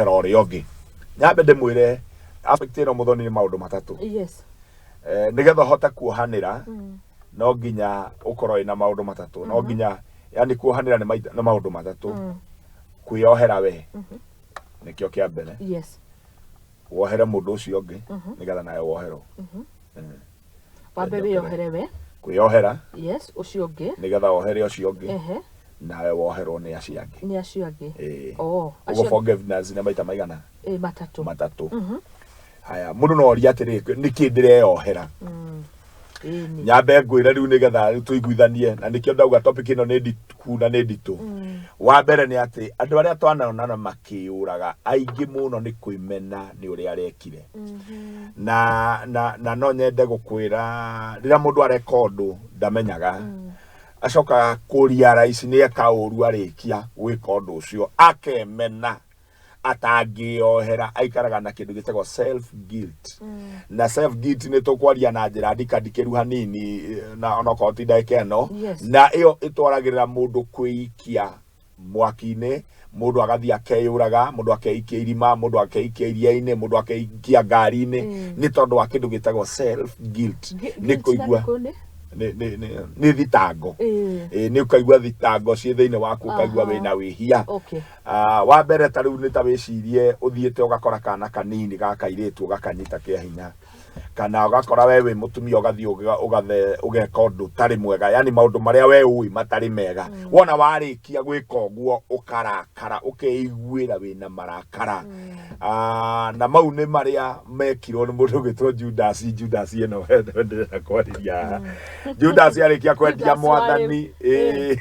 Ũrĩa ũngĩ nyambe ndĩmwĩre aspect ĩno, mũthoni, nĩ maũndũ matatũ. Nĩgetha ũhote kuohanĩra, no nginya ũkorwo wĩna maũndũ matatũ. No nginya, yani, kuohanĩra nĩ maũndũ matatũ. Kwĩyohera we nĩkĩo kĩa mbere. Wohere mũndũ ũcio ũngĩ nĩgetha nawe woherwo. Wambe wĩyohere we. Kwĩyohera. Yes, ũcio ũngĩ. Nĩgetha wohere ũcio ũngĩ, nawe woherwo nĩ acio angĩ. Nĩ acio angĩ. Ĩĩ. Oh, ũguo acio forgiveness nĩ maita maigana? Ĩ, matatũ. Matatũ. Haya, mũndũ no orie atĩrĩ, nĩkĩ ndĩreyohera? Ĩni. Nyambe ngwĩre rĩu nĩgetha rĩu tũiguithanie, na nĩkĩo ndauga topic ĩno nĩ ndiku na nĩ nditũ. Wa mbere nĩ atĩ andũ arĩa twanonana makĩyũraga aingĩ mũno nĩ kwĩmena nĩ ũrĩa arekire. Na no nyende gũkwĩra, rĩrĩa mũndũ areka ũndũ ndamenyaga, acokaga kũrealize nĩ eka ũru. Arĩkia gwĩka ũndũ ũcio akemena, atangĩyohera, aikaraga na kĩndũ gĩtagwo self guilt. Na self guilt nĩ tũkwaria na njĩra ndikandikĩru hanini, na onokorwo ti ndagĩka ĩno. Na ĩyo ĩtwaragĩrĩra mũndũ kwĩikia mwaki-inĩ, mũndũ agathiĩ akeyũraga, mũndũ akeikia irima, mũndũ akeikia iria-inĩ, mũndũ akeikia ngari-inĩ, nĩ tondũ wa kĩndũ gĩtagwo self guilt. Nĩ Guilt na kũigua nĩkũ nĩ? Nĩ thitango. Ĩ, nĩ ũkaigua thitango ciĩ thĩinĩ waku, ũkaigua wĩna wĩhia. Ah, wa mbere ta rĩu nĩ ta wĩcirie ũthiĩte ũgakora kana kanini ga kairĩtu ũgakanyita kĩa hinya, kana ũgakora we wĩ mũtumia ũgathiĩ ũgeka ũndũ ũtarĩ mwega, yani maũndũ marĩa we ũĩ matarĩ mega. Wona warĩkia gwĩka ũguo ũkarakara, ũkeiguĩra wĩna marakara. Ah, na mau nĩ marĩa mekirwo nĩ mũndũ ũgĩtwo Judas. Judas ĩno ndĩrenda kwarĩria haha, Judas arĩkia kwendia Judas mwathani. Ĩĩ,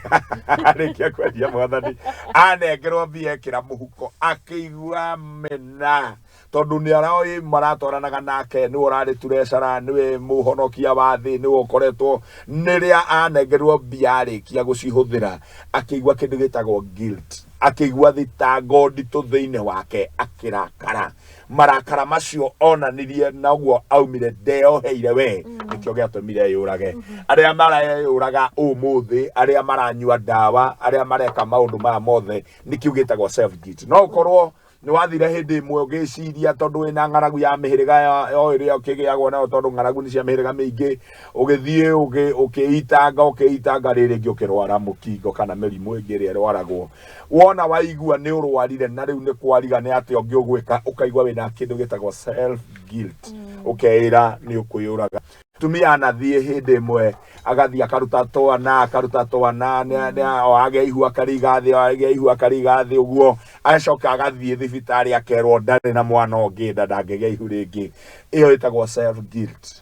arĩkia kwendia mwathani, anengerwo mbia ekĩra mũhuko, akĩigua mena, tondũ nĩ aroĩ maratwaranaga nake, nĩwe ũrarĩ treasurer, nĩwe mũhonokia wa thĩ, nĩwe ũkoretwo. Nĩrĩa anengerwo mbia, arĩkia gũcihũthĩra, akĩigua kĩndũ gĩtagwo guilt, akĩigua thitango nditũ thĩinĩ wake, akĩrakara. Marakara macio onanirie naguo aumire ndeyoheire we, nĩkĩo gĩatũmire eyũrage. Arĩa mareyũraga ũmũthĩ, arĩa maranyua ndawa, arĩa mareka maũndũ maya mothe, nĩkĩo gĩtagwo self guilt. No ũkorwo nĩ wathire hĩndĩ ĩmwe ũgĩciria tondũ wĩna ng'aragu ya mĩhĩrĩga o ĩrĩa ũkĩgĩagwo nayo, tondũ ng'aragu nĩ cia mĩhĩrĩga mĩingĩ, ũgĩthiĩ ũkĩitanga, ũkĩitanga, rĩrĩ rĩngĩ ũkĩrwara mũkingo kana mĩrimũ ĩngĩ ĩrĩa ĩrwaragwo. Wona waigua nĩ ũrwarire na rĩu nĩ kwariga nĩ atĩa ũngĩ ũgwĩka, ũkaigua wĩna kĩndũ gĩtagwo self guilt, ũkeĩra nĩ ũkwĩyũraga. Tumia anathiĩ hĩndĩ ĩmwe agathiĩ akaruta twana, akaruta twana, o agĩa ihu akariga thĩ, o agĩa ihu akariga thĩ ũguo, agacoka agathiĩ thibitarĩ akerwo ndarĩ na mwana ũngĩ nda, ndangĩgĩa ihu rĩngĩ. Ĩyo ĩtagwo self guilt.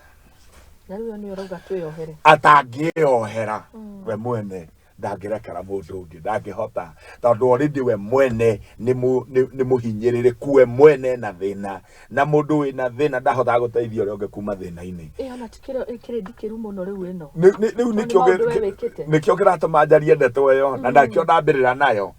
Na rĩu ĩyo nĩyo ũrauga twĩyohere. Atangĩyohera we mwene, ndangĩrekera mũndũ ũngĩ, ndangĩhota, tondũ already we mwene nĩ mũhinyĩrĩrĩku, we mwene na thĩna, na mũndũ wĩna thĩna ndahotaga gũteithia ũrĩa ũngĩ kuma thĩna-inĩ. Ĩyo ona ti kĩrĩ ĩkĩrĩ ndikĩru mũno rĩu ĩno. Rĩu Tondũ nĩ nĩkĩo maũndũ we wĩkĩte. Nĩkĩo kĩratũma njarie ndeto ĩyo, na nakĩo ndambĩrĩra nayo,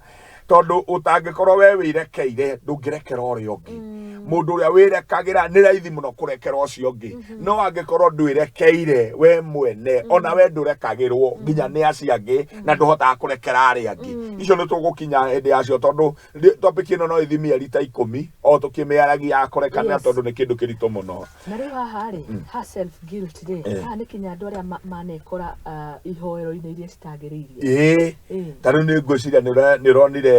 tondũ ũtangĩkorwo we wĩrekeire, ndũngĩrekera ũrĩa ũngĩ. Mũndũ ũrĩa wĩrekagĩra nĩ raithi mũno kũrekera ũcio ũngĩ, no angĩkorwo ndwĩrekeire we mwene, ona we ndũrekagĩrwo nginya nĩ acio angĩ, na ndũhotaga kũrekera arĩa angĩ. Icio nĩ tũgũkinya hĩndĩ yacio, tondũ topic ĩno no ĩthi mĩeri ta 10 o tũkĩmĩaragia ya kũrekanĩra, tondũ nĩ kĩndũ kĩritũ mũno. Na rĩu haha rĩ, ha self guilt rĩ, haha nĩ kinya andũ arĩa manekora ihoero-inĩ iria citagĩrĩirie. Ĩĩ. Ta rĩu nĩ ngwĩciria nĩ ũronire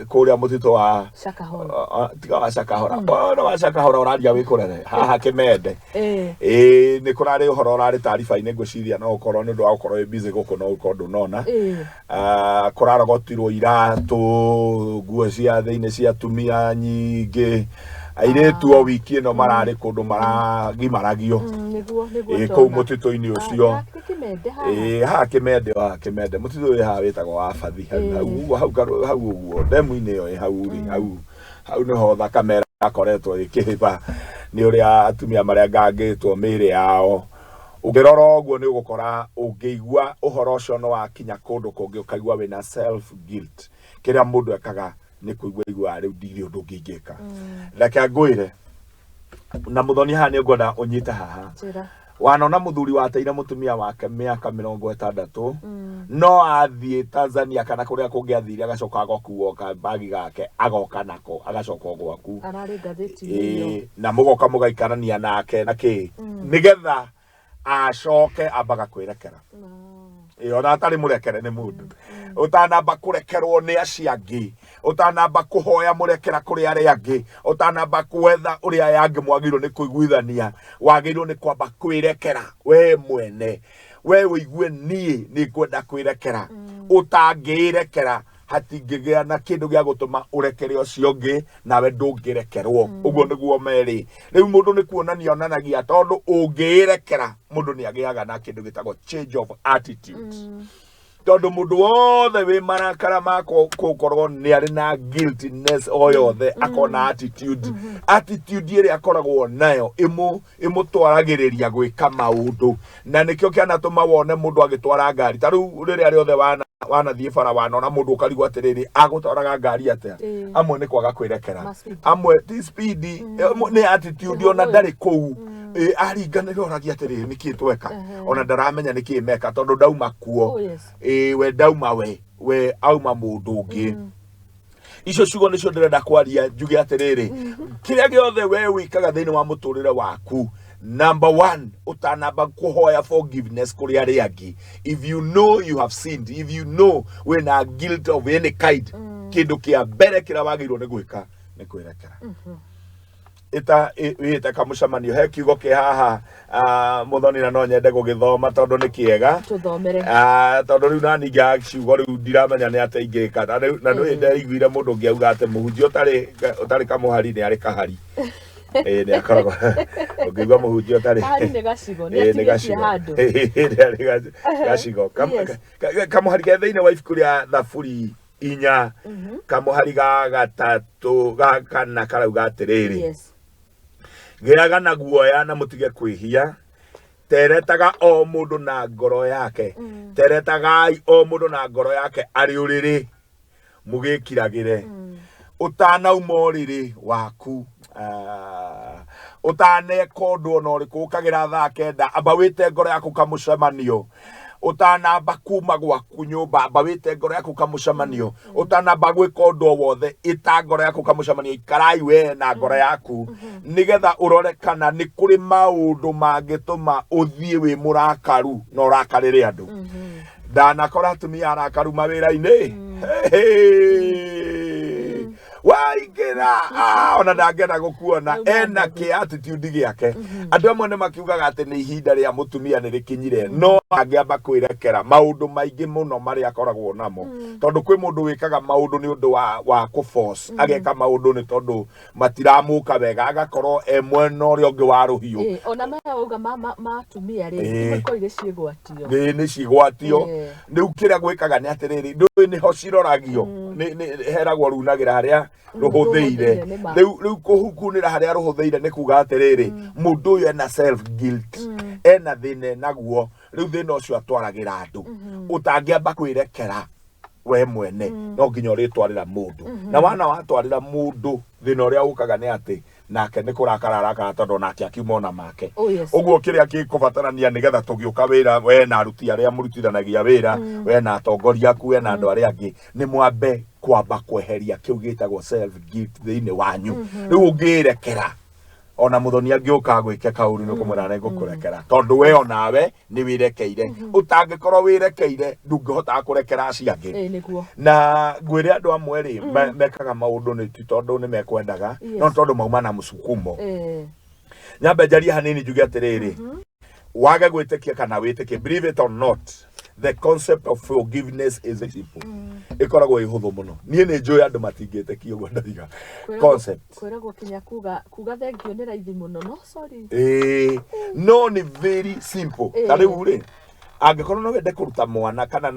kũrĩa mũtitũ wa Shakahola. Tiga wa Shakahola, ona wa Shakahola ũraria wĩ kũrere haha Kĩmende. Ĩĩ, nĩ kũrarĩ ũhoro ũrarĩ taariba-inĩ. Ngwĩciria no ũkorwo nĩ ũndũ wa gũkorwo wĩ busy gũkũ, no ũkorwo ndũnona. Ah, kũrarogotirwo iratũ, nguo cia thĩinĩ cia atumia nyingĩ, airĩtu o wiki ĩno mararĩ kũndũ maragimaragio. Nĩguo Ĩĩ, kũu ndona. mũtitũ-inĩ ũcio. Ah, nĩ Kĩmende haha. Ĩĩ, haha Kĩmende, haha Kĩmende, mũtitũ ũyũ haha wĩtagwo wa Bathi, hau hau ũguo, hau hau ũguo ndemu-inĩ ĩyo ĩ hau rĩ, hau hau nĩho thakame ĩrakoretwo ĩkĩhĩba nĩ ũrĩa atumia marengangĩtwo mĩĩrĩ yao. Ũngĩrora ũguo nĩ ũgũkora, ũngĩigua ũhoro ũcio nĩ wakinya kũndũ kũngĩ, ũkaigua wĩna self guilt. Kĩrĩa mũndũ ekaga nĩ kũigua iguaga rĩu ndirĩ ũndũ ũngĩ ingĩka. Reke ngwĩre na mũthoni haha, nĩ ngwenda ũnyite haha. Njĩra. Wanona mũthuri wateire mũtumia wake mĩaka 60, no athiĩ Tanzania kana kũrĩa kũngĩ athire, agacoka agakuo kabagi gake, agoka nako, agacoka o gwaku. Ararĩ ngathĩti-inĩ ĩyo. Ĩĩ, na mũgoka mũgaikarania nake na kĩ, nĩgetha acoke ambaga kwĩrekera. Ĩĩ, ona atarĩ mũrekere nĩ mũndũ ũtanamba kũrekerwo nĩ acio angĩ, ũtanamba kũhoya mũrekera kũrĩ arĩa angĩ, ũtanamba gwetha ũrĩa aya angĩ mwagĩrĩirwo nĩ kũiguithania, wagĩrĩirwo nĩ kwamba kwĩrekera we mwene, we ũigue niĩ nĩ ngwenda kwĩrekera. Ũtangĩĩrekera, hatingĩgĩa na kĩndũ gĩa gũtũma ũrekere ũcio ũngĩ, nawe ndũngĩrekerwo. Ũguo nĩguo merĩ. Rĩu mũndũ nĩ kuonania onanagia, tondũ ũngĩĩrekera, mũndũ nĩ agĩaga na kĩndũ gĩtagwo change of attitude, tondũ mũndũ wothe wĩ marakara ma gũkorwo nĩ arĩ na guiltiness o yothe, akona attitude ĩrĩa akoragwo nayo ĩmũtwaragĩrĩria gwĩka maũndũ, na nĩkĩo kĩanatũma wone mũndũ agĩtwara ngari. Ta rĩu rĩrĩa rĩothe wanathiĩ bara, wanona mũndũ ũkarigwo atĩrĩrĩ, agũtwaraga ngari atĩa? Amwe nĩ kwaga kwĩrekera. Ma speed. Amwe ti speed, nĩ attitude, ona ndarĩ kũu. Aringanĩra oragia atĩrĩrĩ, nĩkĩ tweka? Ona ndaramenya nĩkĩ meka, tondũ ndauma kuo. Ĩ, we ndauma, we auma mũndũ ũngĩ. Icio ciugo nĩcio ndĩrenda kwaria, njuge atĩrĩrĩ, kĩrĩa gĩothe we wĩkaga thĩinĩ wa mũtũrĩre waku, number one, ũtanamba kũhoya forgiveness kũrĩ arĩa angĩ, if you know you have sinned, if you know wĩna guilt of any kind, kĩndũ kĩa mbere kĩrĩa wagĩrĩirwo nĩ gwĩka nĩ kwĩrekera. Ĩta wĩte kamũcemanio. He kiugo kĩ haha, mũthoni, na no nyende gũgĩthoma tondũ nĩ kĩega. Tũthomere. Tondũ rĩu nani ngaga ciugo, rĩu ndiramenya nĩ atĩa ingĩka. Na rĩu na nĩ ndaiguire mũndũ ũngĩ auga atĩ mũhunjia ũtarĩ kamũhari nĩ arĩ kahari. Ĩĩ, nĩ akoragwo ũngĩigua mũhunjia ũtarĩ Kahari nĩ gacigo, nĩ Ĩĩ, nĩ atigĩtie gacigo. handũ. Ĩĩ, nĩ arĩ gacigo. Kamũhari ke thĩinĩ wa ibuku rĩa Thaburi 4, kamũhari ga gatatũ, ga kana, karauga atĩrĩrĩ: "Gĩaga na guoya na mũtige kwĩhia. Teretaga o mũndũ na ngoro yake, teretagai o mũndũ na ngoro yake arĩ ũrĩrĩ, mũgĩkiragĩre." Ũtanauma ũrĩrĩ waku, ũtaneka ũndũ ona ũrĩkũ, ũkagĩra thaa 9, amba wĩte ngoro yaku kamũcemanio. Ũtanamba kuma gwaku nyũmba, amba wĩte ngoro yaku kamũcemanio. Ũtanamba gwĩka ũndũ o wothe, ĩta ngoro yaku kamũcemanio. Ikarai we na ngoro yaku, nĩgetha ũrore kana nĩ kũrĩ maũndũ mangĩtũma ũthiĩ wĩ mũrakaru na ũrakarĩre andũ. Ndanakora atumia arakaru mawĩra-inĩ. Hey! Waingĩra, ona ndangĩenda gũkuona. Rĩu ena mambo. kĩ attitude gĩake. Andũ amwe nĩ makiugaga atĩ nĩ ihinda rĩa mũtumia nĩ rĩkinyire, no angĩamba kwĩrekera maũndũ maingĩ mũno marĩa akoragwo namo, tondũ kwĩ mũndũ wĩkaga maũndũ nĩ ũndũ wa kũforce, ageka maũndũ nĩ tondũ matiramũka wega, agakorwo e mwena ũrĩa ũngĩ wa rũhiũ. Ĩĩ, ona maya wauga ma atumia rĩ, imwe ikorwo irĩ ciĩgwatio. Nĩ cigwatio. Rĩu kĩrĩa gwĩkaga nĩ atĩrĩrĩ, ndũĩ nĩho ciroragio. Nĩ heragwo runagĩra harĩa rũhũthĩire. Rũhũthĩire, nĩ ma. Rĩu kũhukunĩra harĩa rũhũthĩire nĩ kuga atĩrĩrĩ, mũndũ ũyũ ena self guilt, ena thĩna enaguo. Rĩu thĩna ũcio atwaragĩra andũ. Ũtangĩamba kwĩrekera we mwene, no nginya ũrĩtwarĩra mũndũ, na wana watwarĩra mũndũ, thĩna ũrĩa ũkaga nĩ atĩ nake nĩ kũrakara arakara, tondũ nake akiuma ona make. Oh yes. Ũguo kĩrĩa gĩkũbatarania nĩgetha tũgĩũka wĩra, we na aruti arĩa mũrutithanagia wĩra, we na atongoria aku, we na andũ arĩa angĩ, nĩ mwambe kwamba kweheria kĩu gĩtagwo self guilt thĩinĩ wanyu. Rĩu ũngĩrekera, ona mũthoni angĩũka gwĩke kaũru, nĩ ũkũmwĩra nĩ ngũkũrekera, tondũ we onawe nĩ wĩrekeire. Ũtangĩkorwo wĩrekeire, ndũngĩhota kũrekera acio angĩ. Ĩĩ, nĩguo. Na ngwĩre andũ amwe rĩ, mekaga maũndũ nĩ ti tondũ nĩ mekwendaga, no nĩ tondũ mauma na mũsukumo. Nyambe njarie hanini, njuge atĩrĩrĩ, wage gwĩtĩkia kana wĩtĩkie, believe it or not, the concept of forgiveness is very simple. Ĩkoragwo ĩ hũthũ mũno. Niĩ nĩ njũĩ andũ matingĩtĩkia ũguo ndoiga. Concept Kwĩragwo kinya kuga thengio nĩ raithi mũno, no sorry. Ĩĩ, no nĩ very simple. Ta rĩu rĩ, angĩkorwo no wende kũruta mwana kana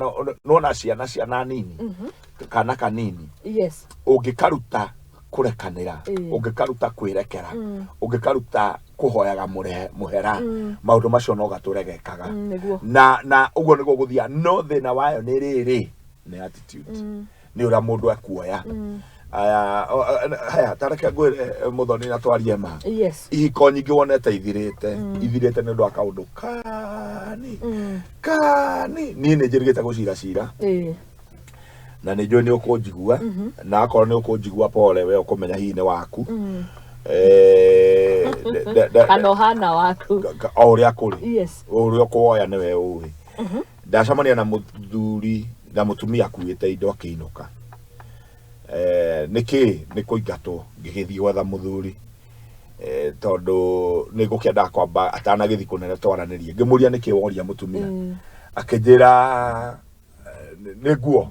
nona ciana nini, kana kanini, ũngĩkaruta kũrekanĩra, ũngĩkaruta kwĩrekera, ũngĩkaruta kũhoyaga mũhera, maũndũ macio no gatũre gekaga. Nĩguo. Na ũguo nĩguo gũthia, no thĩna wayo nĩ rĩrĩ, nĩ attitude, nĩ ũrĩa mũndũ ekuoya. Aya, haya, tareke ngwĩre Muthoni na twarie ma. Yes. Ihiko nyingĩ wonete ithirĩte, ithirĩte nĩ ũndũ wa kaũndũ kani kani. Niĩ nĩ njĩrĩgĩte gũcira cira na nĩ njũĩ nĩ ũkũnjigua, na akorwo nĩ ũkũnjigua pole, we ũkũmenya hihi nĩ waku. Kana ũhana waku. O ũrĩa kũrĩ, Yes. ũrĩa ũkũwoya nĩwe ũĩ. Ndacemania na mũthuri na mũtumia akuĩte indo akĩinũka. Nĩkĩ nĩ kũingatwo, ngĩgĩthiĩ gwetha mũthuri, tondũ nĩ ngũkĩendaga kwamba atanagĩthiĩ kũnene twaranĩrie. Ngĩmũria nĩkĩ woria mũtumia, akĩnjĩra nĩ nguo.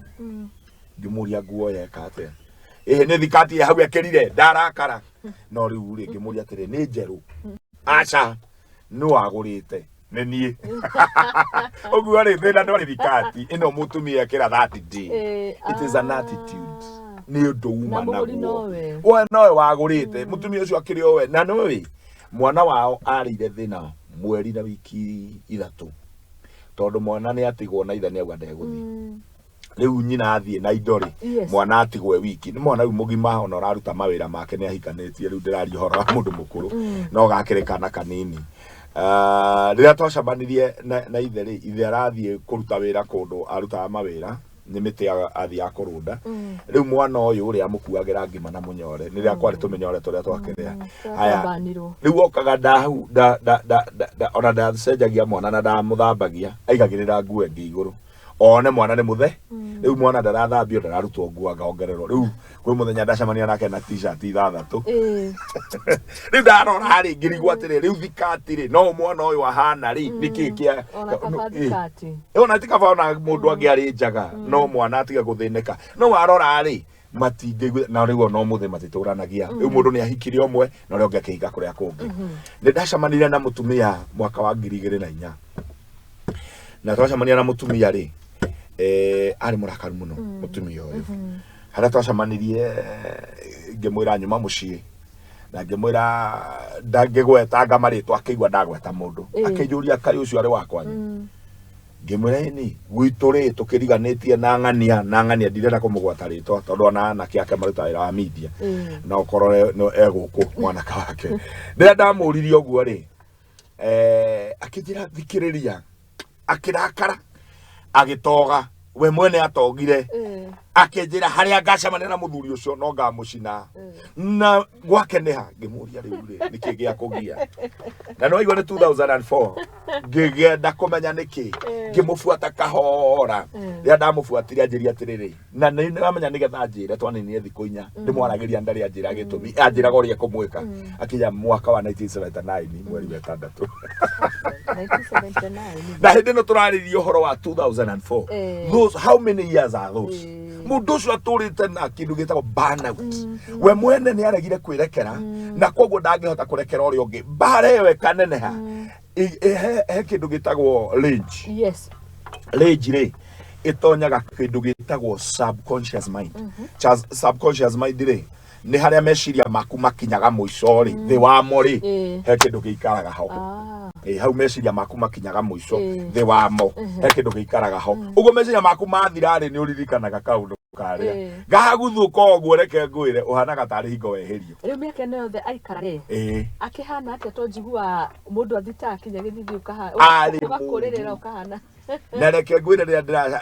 Ngĩmũria nguo yeka atĩa? Ĩhĩ, nĩ thikati hau ekĩrire, ndarakara. No rĩu rĩ, ngĩmũria atĩrĩ, nĩ njerũ? Aca, nĩ wagũrĩte? Nĩ niĩ. Ũguo rĩ, thĩna ndwarĩ thikati ĩno mũtumia ekĩra that day. It is an attitude, nĩ ũndũ uma Na mũgũri naguo. Nowe. We nowe wagũrĩte, mũtumia ũcio akĩrĩ owe. Na nĩũĩ mwana wao arĩire thĩna mweri na wiki 3, tondũ mwana nĩ atigwo na ithe nĩ auga ndegũthiĩ. Rĩu nyina athiĩ na indo rĩ, mwana atigwo e wiki. Nĩ mwana rĩu mũgima ona ũraruta mawĩra make, nĩ ahikanĩtie. Rĩu ndĩraria ũhoro wa mũndũ mũkũrũ, no gakĩrĩ kana kanini. Ah, rĩrĩa twacemanirie na ithe rĩ, ithe arathiĩ kũruta wĩra kũndũ arutaga mawĩra, nĩ mĩtĩ athiaga kũrũnda. Rĩu mwana ũyũ ũrĩa amũkuagĩra ngima na mũnyore, nĩ rĩrĩa kwarĩ tũmĩnyore tũrĩa twakĩrĩa. Haya, Twabanirwo. Rĩu okaga ndahu nda nda nda nda nda ona ndacenjagia mwana na ndamũthambagia, aigagĩrĩra nguo ĩngĩ igũrũ one mwana nĩ mũthe. Rĩu mwana ndarathambio, ndararutwo nguo, angaongererwo. Rĩu kwĩ mũthenya ndacemania nake na t-shirt 6. Rĩu ndarora rĩ, ngĩrigwo atĩrĩ, rĩu thikati rĩ, no mwana ũyũ ahana rĩ, nĩkĩ kĩa Ona kaba thikati. Ona ti kaba ona mũndũ angĩ arĩ njaga, no mwana atige gũthĩnĩka. No warora rĩ, matingĩigua na rĩu ona ũmũthĩ matitũranagia. Rĩu mũndũ nĩ ahikire ũmwe na ũrĩa ũngĩ akĩhika kũrĩa kũngĩ. Nĩ ndacemanire na mũtumia mwaka wa 2004, na twacemania na mũtumia rĩ, arĩ mũrakaru mũno mũtumia ũyũ. Harĩa twacemanirie, ngĩmwĩra nyuma mũciĩ na ngĩmwĩra ndangĩgwetanga marĩtwa, akĩigua ndagweta mũndũ, akĩnjũria kaĩ ũcio arĩ wa kwanyu. Ngĩmwĩra ĩni, gwitũ rĩ tũkĩriganĩtie na ng'ania na ng'ania. Ndirenda kũmũgweta rĩtwa tondũ ona anake ake marutaga wĩra wa media, no ũkorwo no egũkũ mwanake wake. Rĩrĩa ndamũririe ũguo rĩ, akĩnjĩra thikĩrĩria, akĩrakara, agĩtoga, we mwene atogire, akĩnjĩra harĩa ngacemania na mũthuri ũcio no ngamũcina na gwake nĩ ha. Ngĩmũria rĩu rĩ, nĩkĩ gĩa kũgia? Na no igua nĩ 2004, ngĩgenda kũmenya nĩkĩ, ngĩmũbuata kahora. Rĩrĩa ndamũbuatire, anjĩria atĩrĩrĩ, na nĩ nĩramenya nĩgetha anjĩre, twaninire thikũ 4 ndĩmwaragĩria, ndarĩ anjĩra gĩtũmi, anjĩraga ũrĩa ekũmwĩka. Akinya mwaka wa 1979 mweri wa 6, 1979. Na hĩndĩ ĩno tũrarĩria ũhoro wa 2004. Those, how many years are those? Mũndũ ũcio atũrĩte na kĩndũ gĩtagwo burnout. We mwene nĩ aregire kwĩrekera, na koguo ndangĩhota kũrekera ũrĩa ũngĩ. Mbara ĩyo ĩkaneneha. He kĩndũ gĩtagwo rage. Rage rĩ, ĩtonyaga kĩndũ gĩtagwo subconscious mind. Subconscious mind rĩ, nĩ harĩa meciria maku makinyaga mũico rĩ, thĩ wamo rĩ, he kĩndũ gĩikaraga ho. Hau meciria maku makinyaga mũico, thĩ wamo he kĩndũ gĩikaraga ho. Ũguo meciria maku mathira rĩ, nĩ ũririkanaga kaũndũ karĩa gaguthũka. Ũguo reke ngwĩre, ũhanaga tarĩ hingo wehĩrio. Rĩu mĩaka ĩno yothe aikara rĩ, akĩhana atĩa? To njigua mũndũ athitaga kinya gĩthithi Arĩ ũgakũrĩrĩra mũru. ũkahana. Na reke ngwĩre, rĩrĩa ndĩra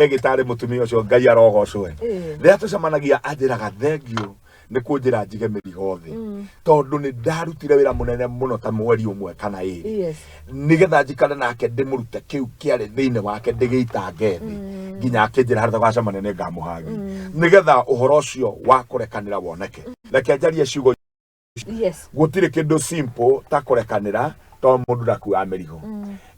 egĩtarĩ mũtumia ũcio, Ngai arogocwe, rĩrĩa tũcemanagia anjĩraga thengiũ nĩ kũnjĩra njige mĩrigo thĩ, tondũ nĩ ndarutire wĩra mũnene mũno ta mweri 1 kana 2 nĩgetha njikare nake, ndĩmũrute kĩu kĩarĩ thĩinĩ wake, ndĩgĩitange thĩ, nginya akĩnjĩra harĩa tũgacemania nĩ ngamũhagi, nĩgetha ũhoro ũcio wa kũrekanĩra woneke. Reke njarie ciugo. Gũtirĩ kĩndũ simple ta kũrekanĩra, tondũ mũndũ ndakuaga mĩrigo.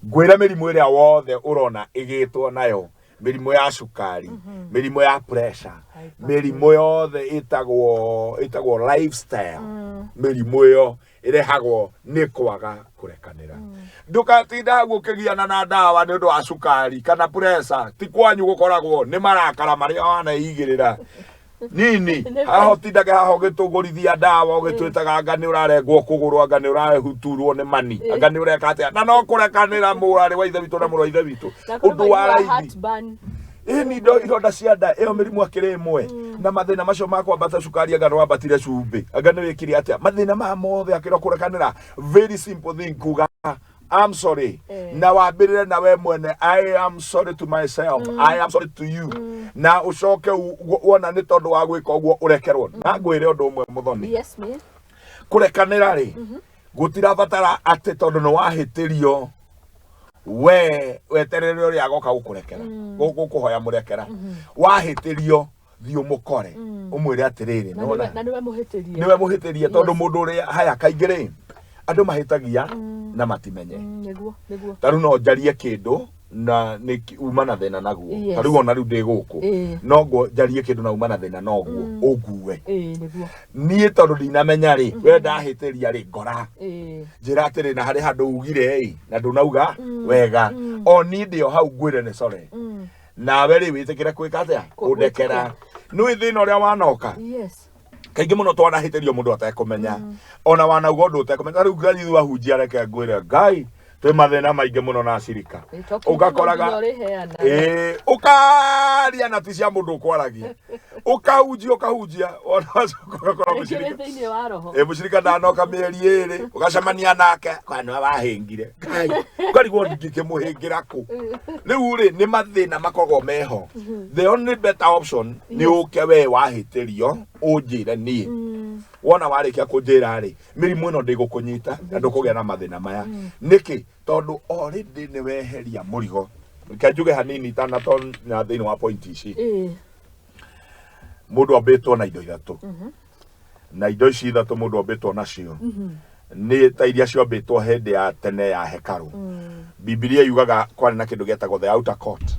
Ngwĩra, mĩrimũ ĩrĩa wothe ũrona ĩgĩtwo nayo, mĩrimũ ya cukari, mĩrimũ ya pressure, mĩrimũ yothe ĩtagwo lifestyle, mĩrimũ ĩyo ĩrehagwo nĩ kwaga kũrekanĩra. Ndũgatinda hau ũkĩgiana na ndawa nĩ ũndũ wa cukari kana pressure. Ti kwanyu gũkoragwo nĩ marakara marĩa wanaigĩrĩra nini haha, ũtindage haha ũgĩtũgũrithia ndawa, ũgĩtwĩtaga anga nĩ ũrarengwo kũgũrũ, anga nĩ ũrahuturwo nĩ mani, anga nĩ ũreka atĩa, na no kũrekanĩra mũrarĩ wa ithe witũ na mũrũ wa ithe witũ. Na kũrĩ Ũndũ wa maiguaga raithi. heartburn. Ĩni indo ironda cia nda ĩyo mĩrimũ akĩrĩ ĩmwe na mathĩna macio ma kwambata cukari, anga nĩ wambatire cumbĩ, anga nĩ wĩkire atĩa, mathĩna maya mothe akĩrwo kũrekanĩra. Very simple thing, kuga I'm sorry. Na wambĩrĩre na we mwene, I am sorry to myself, I am sorry to you, na ũcoke wona nĩ tondũ wa gwĩka ũguo ũrekerwo. Na ngwĩre ũndũ ũmwe, Mũthoni. Yes, me. Kũrekanĩra rĩ, gũtirabatara atĩ tondũ nĩ wahĩtĩrio we weterere ũrĩa agoka gũkũrekera, gũkũhoya mũrekera. Wahĩtĩrio, thiĩ ũmũkore, ũmwĩre atĩrĩrĩ, Na nĩwona nĩwe, na nĩwe mũhĩtĩrie. Nĩwe mũhĩtĩrie, tondũ mũndũ ũrĩa haya kaingĩ rĩ, andũ mahĩtagia na matimenye. Nĩguo, nĩguo. Ta rĩu no njarie kĩndũ na nĩ uma na thĩna naguo. Ta rĩu ona rĩu ndĩ gũkũ, no ngo njarie kĩndũ na uma na thĩna noguo ũngue. Nĩguo. Niĩ tondũ ndinamenya rĩ, we ndahĩtĩria rĩ, ngora njĩra atĩrĩ, na harĩ handũ ugire ĩ na ndũnauga wega, o niĩ ndĩ o hau ngwĩre nĩ sorry. Nawe rĩ, wĩtĩkĩre kwĩka atĩa? Kũndekera. Nĩũĩ thĩna ũrĩa wanoka? Yes. Kaingĩ mũno twanahĩtĩrio mũndũ atekũmenya, ona wanauga ũndũ ũtekũmenya. Rĩu Ngai ithuĩ ahunjia, reke ngwĩre, Ngai, twĩ mathĩna maingĩ mũno na acirika. To kiugo no Ũgakoraga nginya ũrĩheana. Ĩĩ, ũkaria na ti cia mũndũ ũkwaragia, ũkahunjia, ũkahunjia, ona wacoka ũgakora Rĩngĩ wĩ mũcirika thĩinĩ wa roho. Ĩ, mũcirika ndanoka mĩeri 2, ũgacemania nake kwa nĩwe wahĩngire. Ngai, ũkarigwo ndingĩkĩmũhĩngĩra kũ. Rĩu rĩ, nĩ mathĩna makoragwo meho. The only better option nĩ ũke we wahĩtĩrio ũnjĩre niĩ. Wona warĩkia kũnjĩra rĩ, mĩrimũ ĩno ndĩgũkũnyita na ndũkũgĩa na mathĩna maya. Nĩkĩ? Tondũ already nĩ weheria mũrigo. Reke njuge hanini itanatonya thĩinĩ wa point ici. Mũndũ ambĩtwo na indo ithatũ, na indo ici ithatũ mũndũ ombĩtwo nacio nĩ ta iria ciombĩtwo hĩndĩ ya tene ya hekarũ. Bibilia yugaga kwarĩ na kĩndũ gĩetagwo the outer court.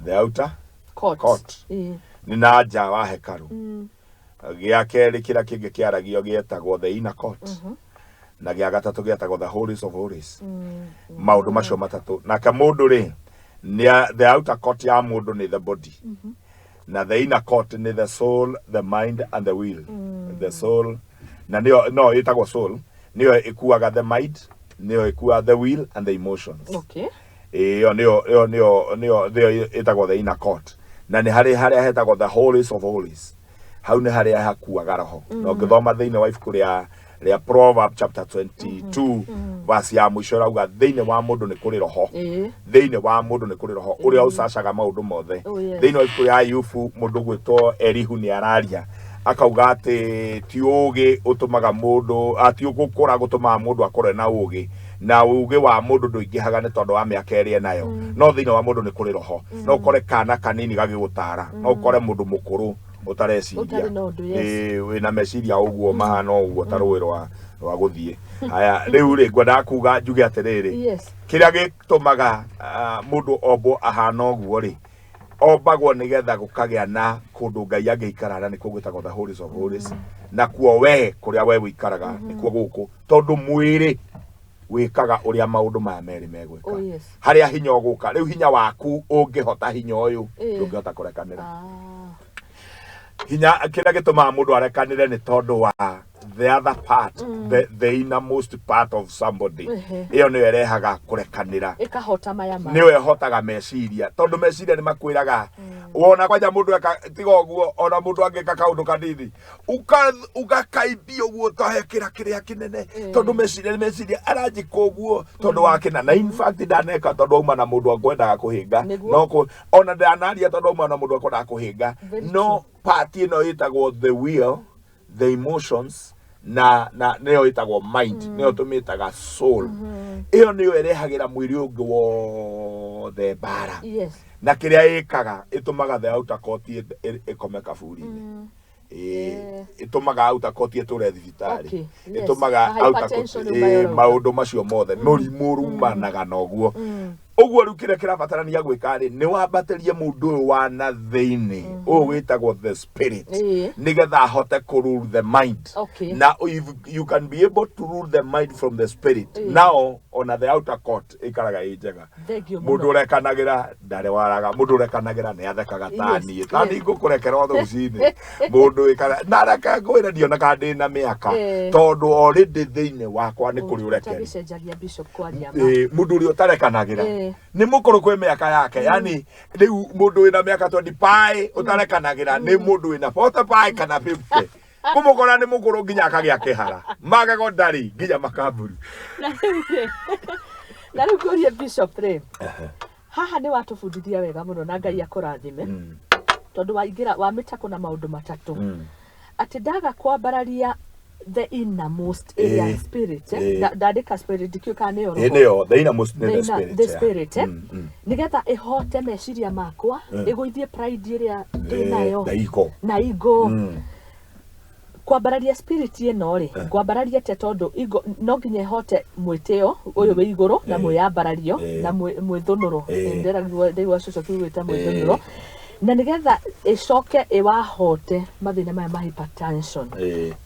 The outer Court. Court. Nĩ na nja wa hekarũ. Gĩa kerĩ kĩrĩa kĩngĩ kĩaragio gĩetagwo the inner court, na gĩa gatatũ gĩetagwo the holies of holies. Maũndũ macio matatũ. Nake mũndũ rĩ, the outer court ya mũndũ nĩ the body, na the inner court nĩ the soul, the mind and the will. The soul na nĩyo no ĩtagwo soul, nĩyo ĩkuaga the mind, nĩyo ĩkuaga the will and the emotions. Ĩyo nĩyo ĩtagwo the inner court. Na nĩ harĩ harĩa hetagwo the holies of holies. Hau nĩ harĩa hakuaga roho. Na ũngĩthoma thĩinĩ wa ibuku rĩa Proverb chapter 22 verse ya mũico, ĩrauga thĩinĩ wa mũndũ nĩ kũrĩ roho. Thĩinĩ wa mũndũ nĩ kũrĩ roho ũrĩa ũcacaga maũndũ mothe. Thĩinĩ wa ibuku rĩa Ayubu, mũndũ gwĩtwo Elihu nĩ araria akauga atĩ ti ũũgĩ ũtũmaga mũndũ ti gũkũra gũtũmaga mũndũ akũre na ũũgĩ, na ũũgĩ wa mũndũ ndũingĩhaga nĩ tondũ wa mĩaka ĩrĩa enayo, no thĩinĩ wa mũndũ nĩ kũrĩ roho. No ũkore kana kanini gagĩgũtara, no ũkore mũndũ mũkũrũ ũtareciria. Ũtarĩ na ũndũ, yes. Ĩĩ, wĩna meciria ũguo mahana ũguo ta rũĩ rwa gũthiĩ. Haya, rĩu rĩ, ngwendaga kuga njuge atĩrĩrĩ, kĩrĩa gĩtũmaga mũndũ ombwo ahana ũguo rĩ, ombagwo nĩgetha gũkagĩa na kũndũ Ngai angĩikara, na nĩkuo gwĩtagwo the holies of holies. Nakuo we kũrĩa we wĩikaraga nĩkuo gũkũ, tondũ mwĩrĩ wĩkaga ũrĩa maũndũ maya merĩ megwĩka. Harĩa hinya ũgũka rĩu, hinya waku ũngĩhota hinya ũyũ, ndũngĩhota kũrekanĩra. Hinya kĩrĩa gĩtũmaga mũndũ arekanĩre nĩ tondũ wa the other part, the innermost part of somebody. Ĩyo nĩyo ĩrehaga kũrekanĩra. Ĩkahota maya ma. Nĩyo ĩhotaga meciria, tondũ meciria nĩ makwĩraga wona kwanja mũndũ eka tiga ũguo, ona mũndũ angĩka kaũndũ kanini ũgakaimbia ũguo ũtahekĩra kĩrĩa kĩnene, tondũ meciria nĩ meciria aranjĩka ũguo tondũ wa kĩna, na in fact ndaneka tondũ auma na mũndũ akwendaga kũhĩnga. No ona ndanaria tondũ auma na mũndũ akwendaga kũhĩnga. Very No part ĩno ĩtagwo the will, the emotions, na nĩyo ĩtagwo mind, nĩyo tũmĩtaga soul. Ĩyo nĩyo ĩrehagĩra mwĩrĩ ũngĩ wothe mbara. Na kĩrĩa ĩkaga, ĩtũmaga the outer court ĩkome kaburi-inĩ. Ĩtũmaga outer court ĩtũre thibitarĩ. Ĩtũmaga Na outer court hypertension nĩ ũrauga. Maũndũ macio mothe, mũrimũ rumanaga na ũguo. Ũguo rĩu kĩrĩa kĩrabatarania gwĩka rĩ, nĩ wambatĩrie mũndũ ũyũ wa na thĩinĩ, ũyũ wĩtagwo the spirit, nĩgetha ahote kũ rule the mind. Na if you can be able to rule the mind from the spirit, now ona the outer court ĩikaraga ĩ njega. Thank you Mũndũ mũno. ũrekanagĩra ndarĩ waraga, mũndũ ũrekanagĩra nĩ athekaga. Taniĩ tani ngũkũrekera o rũcinĩ. Mũndũ wĩkaga na reke ngwĩre, ndionaga ndĩna mĩaka, tondũ already thĩinĩ wakwa nĩ kũrĩ ũrekeri. Ũtagĩcenjagia, Bishop, kwaria ma. Mũndũ ũrĩa ũtarekanagĩra Nĩ mũkũrũ kwĩ mĩaka yake, yani rĩu mũndũ wĩna mĩaka 20 pai ũtarekanagĩra nĩ mũndũ wĩna 40 pai kana 50. Kũmũkora nĩ mũkũrũ nginya akagĩa kĩhara, magego ndarĩ nginya makamburu. Na rĩu ngũrie bishop rĩ, haha nĩ watũbundithia wega mũno na Ngai akũrathime, tondũ waingĩra wamĩtakũ na maũndũ matatũ, atĩ ndaga kwambararia the innermost area, spirit, eh? Ndandĩka spirit, ndikĩũĩ kana nĩyo Ĩ roho. Nĩyo the innermost nĩ The the spirit, the yeah. spirit, eh? Nĩgetha ĩhote meciria makwa, ĩgũithie pride ĩrĩa ndĩnayo na ego. Na ego. Kwambararia spirit ĩno rĩ, ngwambararia atĩa? Tondũ ego no nginya ĩhote mwĩtĩo ũyũ wĩ igũrũ na mwĩyambarario na mwĩthũnũro. Ndĩraigua ndaigua cũcũ kiugĩte mwĩthũnũro, na nĩgetha ĩcoke ĩwahote mathĩna maya ma hypertension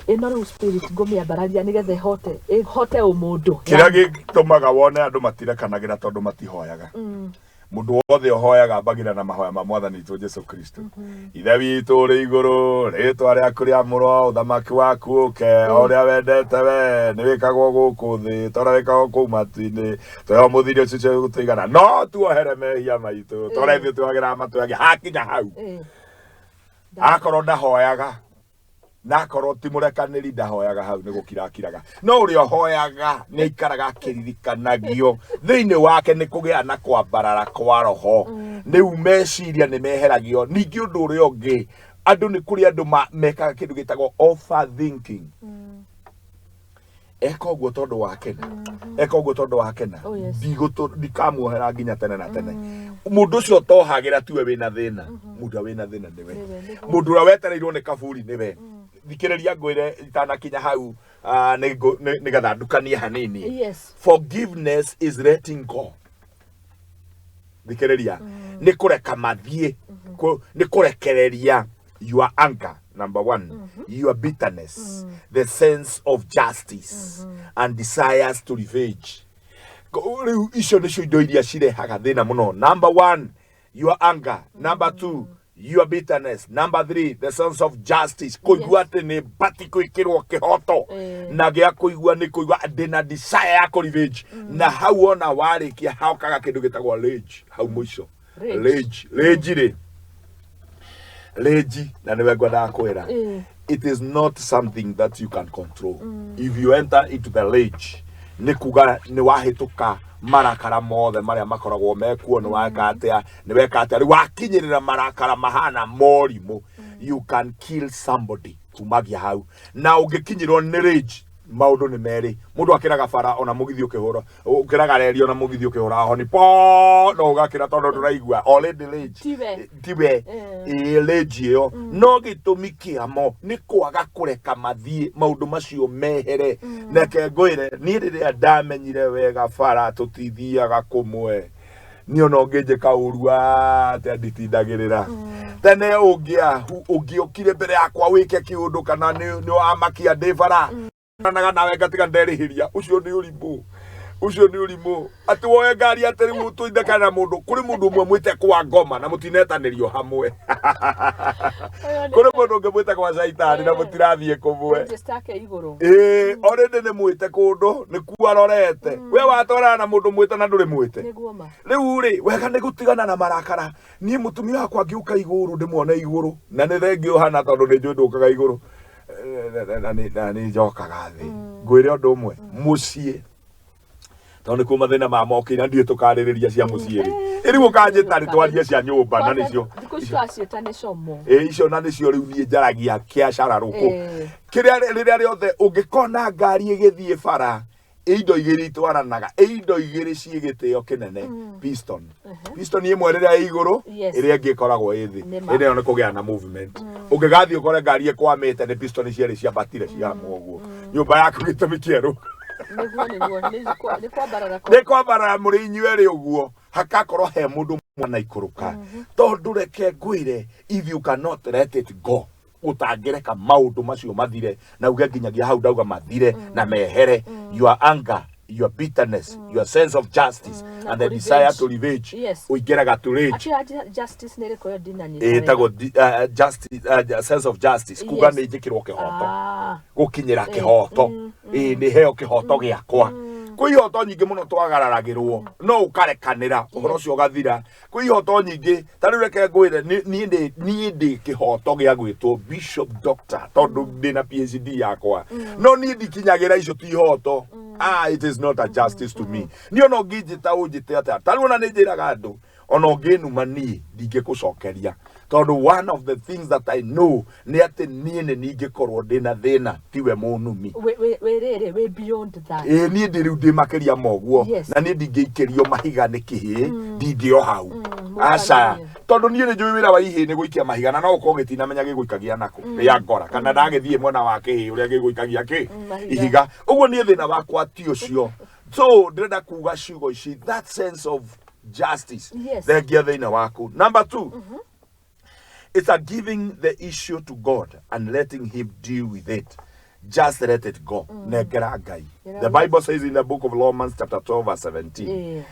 ĩno. Rĩu spirit ngũmĩambararia nĩgetha ĩhote ũmũndũ. Kĩrĩa gĩtũmaga wone andũ matirekanagĩra tondũ matihoyaga. Mũndũ wothe ũhoyaga ambagĩra na mahoya ma Mwathani witũ Jesu Kristo: "Ithe witũ ũrĩ igũrũ, rĩtwa rĩaku rĩamũrwo, ũthamaki waku ũke, o ũrĩa wendete we nĩ wĩkagwo gũkũ thĩ ta ũrĩa wĩkagwo kũu matu-inĩ. Tũhe mũthiri ũcio gũtũigana, no tuohere mehia maitũ ta ũrĩa ithuĩ tuohagĩra matũyagia." Hakinya hau, akorwo ndahoyaga na akorwo ti mũrekanĩri, ndahoyaga hau nĩ gũkira akiraga. No ũrĩa ũhoyaga nĩ aikaraga akĩririkanagio thĩinĩ wake nĩ kũgĩa na kwambarara kwa roho, rĩu meciria nĩ meheragio. Ningĩ ũndũ ũrĩa ũngĩ, andũ nĩ kũrĩ andũ mekaga kĩndũ gĩtagwo overthinking. Eka ũguo tondũ wa kena, eka ũguo tondũ wa kena. Oh, yes. Ndikamuohera nginya tene na tene. Mũndũ ũcio ũtohagĩra tiwe wĩna thĩna, mũndũ ũrĩa wĩna thĩna nĩwe. Nĩwe, nĩguo. Mũndũ ũrĩa wetereirwo nĩ kaburi nĩwe. Thikĩrĩria ngwĩre itanakinya hau, nĩgetha ndukanie hanini. Forgiveness is letting go. Thikĩrĩria, nĩ kũreka mathiĩ, nĩ kũrekereria your anger, number one, your bitterness, the sense of justice and desires to revenge. Rĩu icio nĩcio indo iria cirehaga thĩna mũno. Number one, your anger; number two, your bitterness; number three, the sense of justice, kũigua atĩ nĩ bati gwĩkĩrwo kĩhoto na gĩa kũigua nĩ kũigua ndĩna desire ya kũ revenge. Na hau ona warĩkia haokaga kĩndũ gĩtagwo rage hau mũico. Rage. Rage, rage rĩ, rage na nĩwe ngwendaga kwĩra, it is not something that you can control. If you enter into the rage, nĩ kuga nĩ wahĩtũka marakara mothe marĩa makoragwo mekuo. Nĩ weka atĩa, nĩ weka atĩa, rĩu wakinyĩrĩra marakara mahana morimũ, you can kill somebody kumagia hau. Na ũngĩkinyĩrwo nĩ rage, maũndũ nĩ merĩ. Mũndũ akĩraga bara ona mũgithi ũkĩhũra, ũkĩraga reri ona mũgithi ũkĩhũra honi po, no ũgakĩra tondũ ndũraigua already rage. Tiwe. Tiwe. Ĩĩ, rage ĩyo no gĩtũmi kĩamo nĩ kwaga kũreka mathiĩ maũndũ macio mehere. Reke ngwĩre, niĩ rĩrĩa ndamenyire wega bara tũtithiaga kũmwe, niĩ ona ũngĩnjĩka ũru atĩa nditindagĩrĩra. Tene ũngĩokire mbere yakwa wĩke kĩũndũ kana nĩ wamakia ndĩ bara naga nawe ngatiga nderĩhĩria, ũcio nĩ ũrimũ, ũcio nĩ ũrimũ. Atĩ woe ngari atĩ rĩu tũithekane na mũndũ, kũrĩ mũndũ ũmwe mwĩte kwa ngoma na mũtinetanĩrio hamwe, kũrĩ mũndũ ũngĩ mwĩte kwa caitani na mũtirathiĩ kũmwe. Register yake igũrũ. Ĩĩ, already nĩ mwĩte kũndũ nĩ kuo arorete. We watwarana na mũndũ mwĩte na ndũrĩ mwĩte. Nĩguo ma. Rĩu rĩ, wega nĩ gũtigana na marakara. Niĩ mũtumia wakwa angĩũka igũrũ ndĩmuone igũrũ na nĩ thengio hana, tondũ nĩ njũĩ ndũkaga igũrũ. Na nĩ njokaga thĩ. Ngwĩre ũndũ ũmwe, mũciĩ tondũ nĩkuo mathĩna ma mokĩire, ndiũĩ tũkarĩrĩria cia mũciĩ rĩ, ĩrĩu ũkanjĩta rĩ twarie cia nyũmba na nĩcio. Thikũ ici twaciĩta nĩ como. Ĩ, icio na nĩcio rĩu niĩ njaragia kĩacara rũkũ. Kĩrĩa rĩrĩa rĩothe ũngĩkona ngari ĩgĩthiĩ bara, indo igĩrĩ itwaranaga, indo igĩrĩ ciĩ gĩtĩo kĩnene, piston. Piston ĩmwe rĩrĩa ĩ igũrũ, ĩrĩa ĩngĩ ĩkoragwo ĩ thĩ. Ĩrĩa ĩyo nĩ kũgĩa na movement. Ũngĩgathiĩ ũkore ngari ĩkwamĩte, nĩ piston cierĩ ciambatire ciamwe ũguo. Nyũmba yaku gĩtũmi kĩerũ Nĩguo nĩ kwambarara nĩ kwambarara mũrĩ inyuerĩ ũguo, hakakorwo he mũndũ mwana ikũrũka. Tondũ reke ngwĩre, if you cannot let it go, ũtangĩreka maũndũ macio mathire na uge nginyagia hau ndauga mathire na mehere, your anger, your bitterness, your sense of justice na and the kũ desire revenge. to revenge, ũingĩraga to rage. Atĩ ya justice nĩ ĩrĩkũ ĩyo ndinanyita? Ĩtagwo justice, sense of justice, kuga nĩ njĩkĩrwo kĩhoto, gũkinyĩra kĩhoto, ĩĩ, nĩ heo kĩhoto gĩakwa. Kwĩ ihoto nyingĩ mũno twagararagĩrwo no ũkarekanĩra ũhoro ũcio ũgathira. Kwĩ ihoto nyingĩ ta rĩu, reke ngwĩre, niĩ ndĩ kĩhoto gĩa gwĩtwo bishop doctor tondũ ndĩ na PhD yakwa, no niĩ ndikinyagĩra icio, ti ihoto. Ah, it is not a justice to me. Niĩ ona ũngĩnjĩta ũnjĩte atĩa, ta rĩu ona nĩ njĩraga andũ, ona ũngĩnuma niĩ ndingĩkũcokeria, tondũ one of the things that I know nĩ atĩ niĩ nĩ ningĩkorwo ndĩ na thĩna tiwe mũnumi. Wĩ rĩrĩ wĩ beyond that. Ĩĩ, niĩ ndĩ rĩu ndĩ makĩria ma ũguo. Na niĩ ndingĩikĩrio mahiga nĩ kĩhĩĩ, ndingĩo hau. Aca. Mũkananie. Tondũ niĩ nĩ njũĩ wĩra wa ihĩĩ nĩ gũikia mahiga, na no ũkorwo gĩtinamenya gĩgũikagia nakũ rĩa ngora kana ndagĩthiĩ mwena wa kĩhĩĩ ũrĩa gĩgũikagia kĩ Mahiga. Ihiga. Ũguo niĩ thĩna wakwa ti ũcio. So ndĩrenda kuga ciugo ici, that sense of justice thengia thĩinĩ waku. Number two, it's a giving the issue to God and letting him deal with it. Just let it go. Nengera Ngai. The Bible says in the book of Romans chapter 12 verse 17,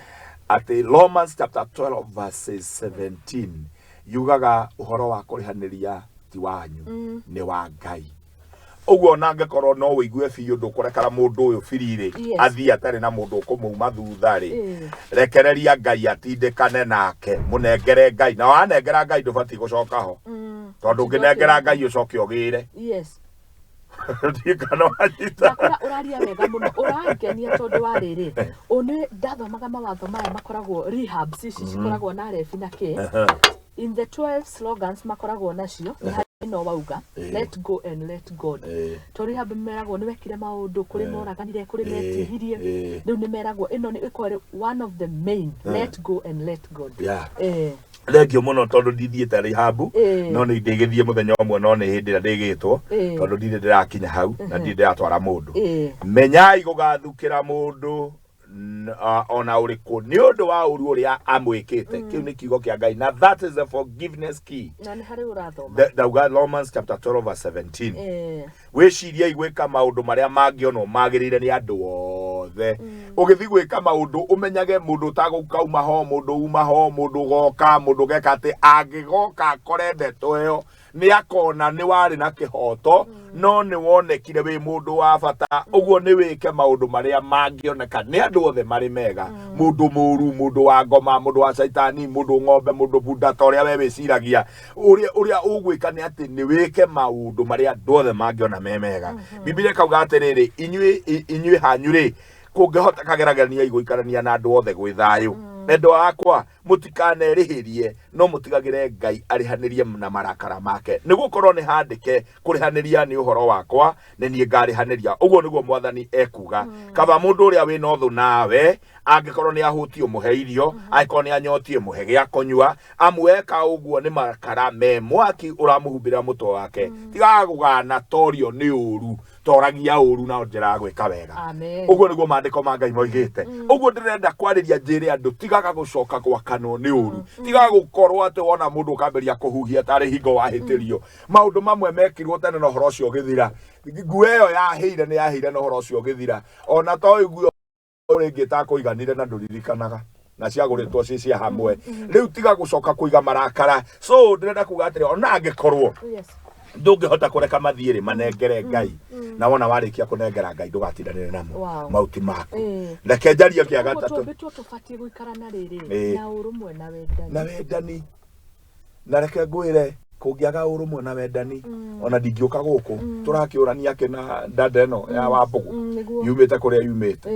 atĩ Romans chapter 12 verses 17 yugaga ũhoro wa kũrĩhanĩria ti wanyu, nĩ wa Ngai. Ũguo ona angĩkorwo no ũigue biũ ndũkũrekera mũndũ ũyũ biri-rĩ, athiĩ atarĩ na mũndũ ũkũmũuma thutha-rĩ, rekereria Ngai atindĩkane nake, mũnengere Ngai. Na wanengera Ngai ndũbatiĩ gũcoka ho, tondũ ũngĩnengera Ngai ũcoke ũgĩre. Ndiũĩ kana wanyita. Ndakũra ũraria wega mũno, ũrangenia, tondũ wa rĩrĩ, ũnĩ ndathomaga mawatho maya makoragwo rehabs ici cikoragwo na rebi na kĩ, in the 12 slogans makoragwo nacio nĩ harĩ ĩno wauga, "Let go and let God." To rehab meragwo nĩ wekire maũndũ kũrĩ moraganire, kũrĩ metihirie, rĩu nĩ meragwo ĩno nĩ ĩkorwo ĩrĩ one of the main, let go and let God. Thengio mũno, tondũ ndithiĩte rehab, no nĩ ndĩgĩthiĩ mũthenya ũmwe, no nĩ hĩndĩ ĩrĩa ndĩgĩtwo, tondũ ndirĩ ndĩrakinya hau na ndirĩ ndĩratwara mũndũ. Menyai gũgathukĩra mũndũ ona ũrĩkũ nĩ ũndũ wa ũru ũrĩa amwĩkĩte. Kĩu nĩ kiugo kĩa Ngai, na that is the forgiveness key. Na nĩ harĩ ũrathoma? Ndauga Romans chapter 12 verse 17. Wĩciriei gwĩka maũndũ marĩa mangĩonwo magĩrĩire nĩ andũ othe. Ũgĩthiĩ gwĩka maũndũ, ũmenyage mũndũ ũtagũka uma ho, mũndũ uma ho, mũndũ ũgoka, mũndũ ũgeka atĩ angĩgoka akore ndeto ĩyo nĩ akona nĩ warĩ na kĩhoto, no nĩ wonekire wĩ mũndũ wa bata. Ũguo nĩ wĩke maũndũ marĩa mangĩoneka nĩ andũ othe marĩ mega. Mũndũ mũru, mũndũ wa ngoma, mũndũ wa caitani, mũndũ ng'ombe, mũndũ bunda, ta ũrĩa we wĩciragia, ũrĩa ũgwĩka nĩ atĩ nĩ wĩke maũndũ marĩa andũ othe mangĩona me mega. Bibilia ĩkauga atĩrĩrĩ, inyuĩ hanyu rĩ, kũngĩhoteka geragania gũikarania na andũ othe gwĩ thayũ. Endwa akwa, mũtikanerĩhĩrie, no mũtigagĩre Ngai arĩhanĩrie na marakara make, nĩ gũkorwo nĩ handĩke, "Kũrĩhanĩria nĩ ũhoro wakwa, nĩ niĩ ngarĩhanĩria," ũguo nĩguo Mwathani ekuga. Kaba mũndũ ũrĩa wĩna ũthũ nawe angĩkorwo nĩ ahũtiĩ, mũhe irio; angĩkorwo nĩ anyotiĩ, mũhe gĩa kũnyua, amu eka ũguo nĩ makara me mwaki ũramũhumbĩra mũtwe wake. Tigaga gũgana torio nĩ ũru, toragia ũru na njĩra ya gwĩka wega. Amen. Ũguo nĩguo maandĩko ma Ngai moigĩte. Ũguo ndĩrenda kwarĩria njĩre andũ, tigaga gũcoka gwakanwo nĩ ũru, tigaga gũkorwo atĩ wona mũndũ ũkambĩrĩria kũhuhia tarĩ hingo wahĩtĩrio. Maũndũ mamwe mekirwo tene na ũhoro ũcio ũgĩthira. Nguo ĩyo yahĩire nĩ yahĩire na ũhoro ũcio ũgĩthira. Ona to nguo rĩngĩ ĩtakũiganire na ndũririkanaga na ciagũrĩtwo ciĩ cia hamwe, rĩu tiga gũcoka kũiga marakara. So ndĩrenda kuga atĩrĩ, ona angĩkorwo ndũngĩhota kũreka mathiĩ rĩ, manengere Ngai, na wona warĩkia kũnengera Ngai ndũgatindanĩre namo. Mauti maku. Reke njarie kĩa Ũguo gatatũ. Tũmbĩtwo tũbatiĩ gũikara na rĩrĩ na ũrũmwe na wendani. Na wendani. Na reke ngwĩre, kũngĩaga ũrũmwe na wendani, ona ndingĩũka gũkũ tũrakĩũrania kĩ na ndanda ĩno ya Wambũgũ yumĩte kũrĩa yumĩte.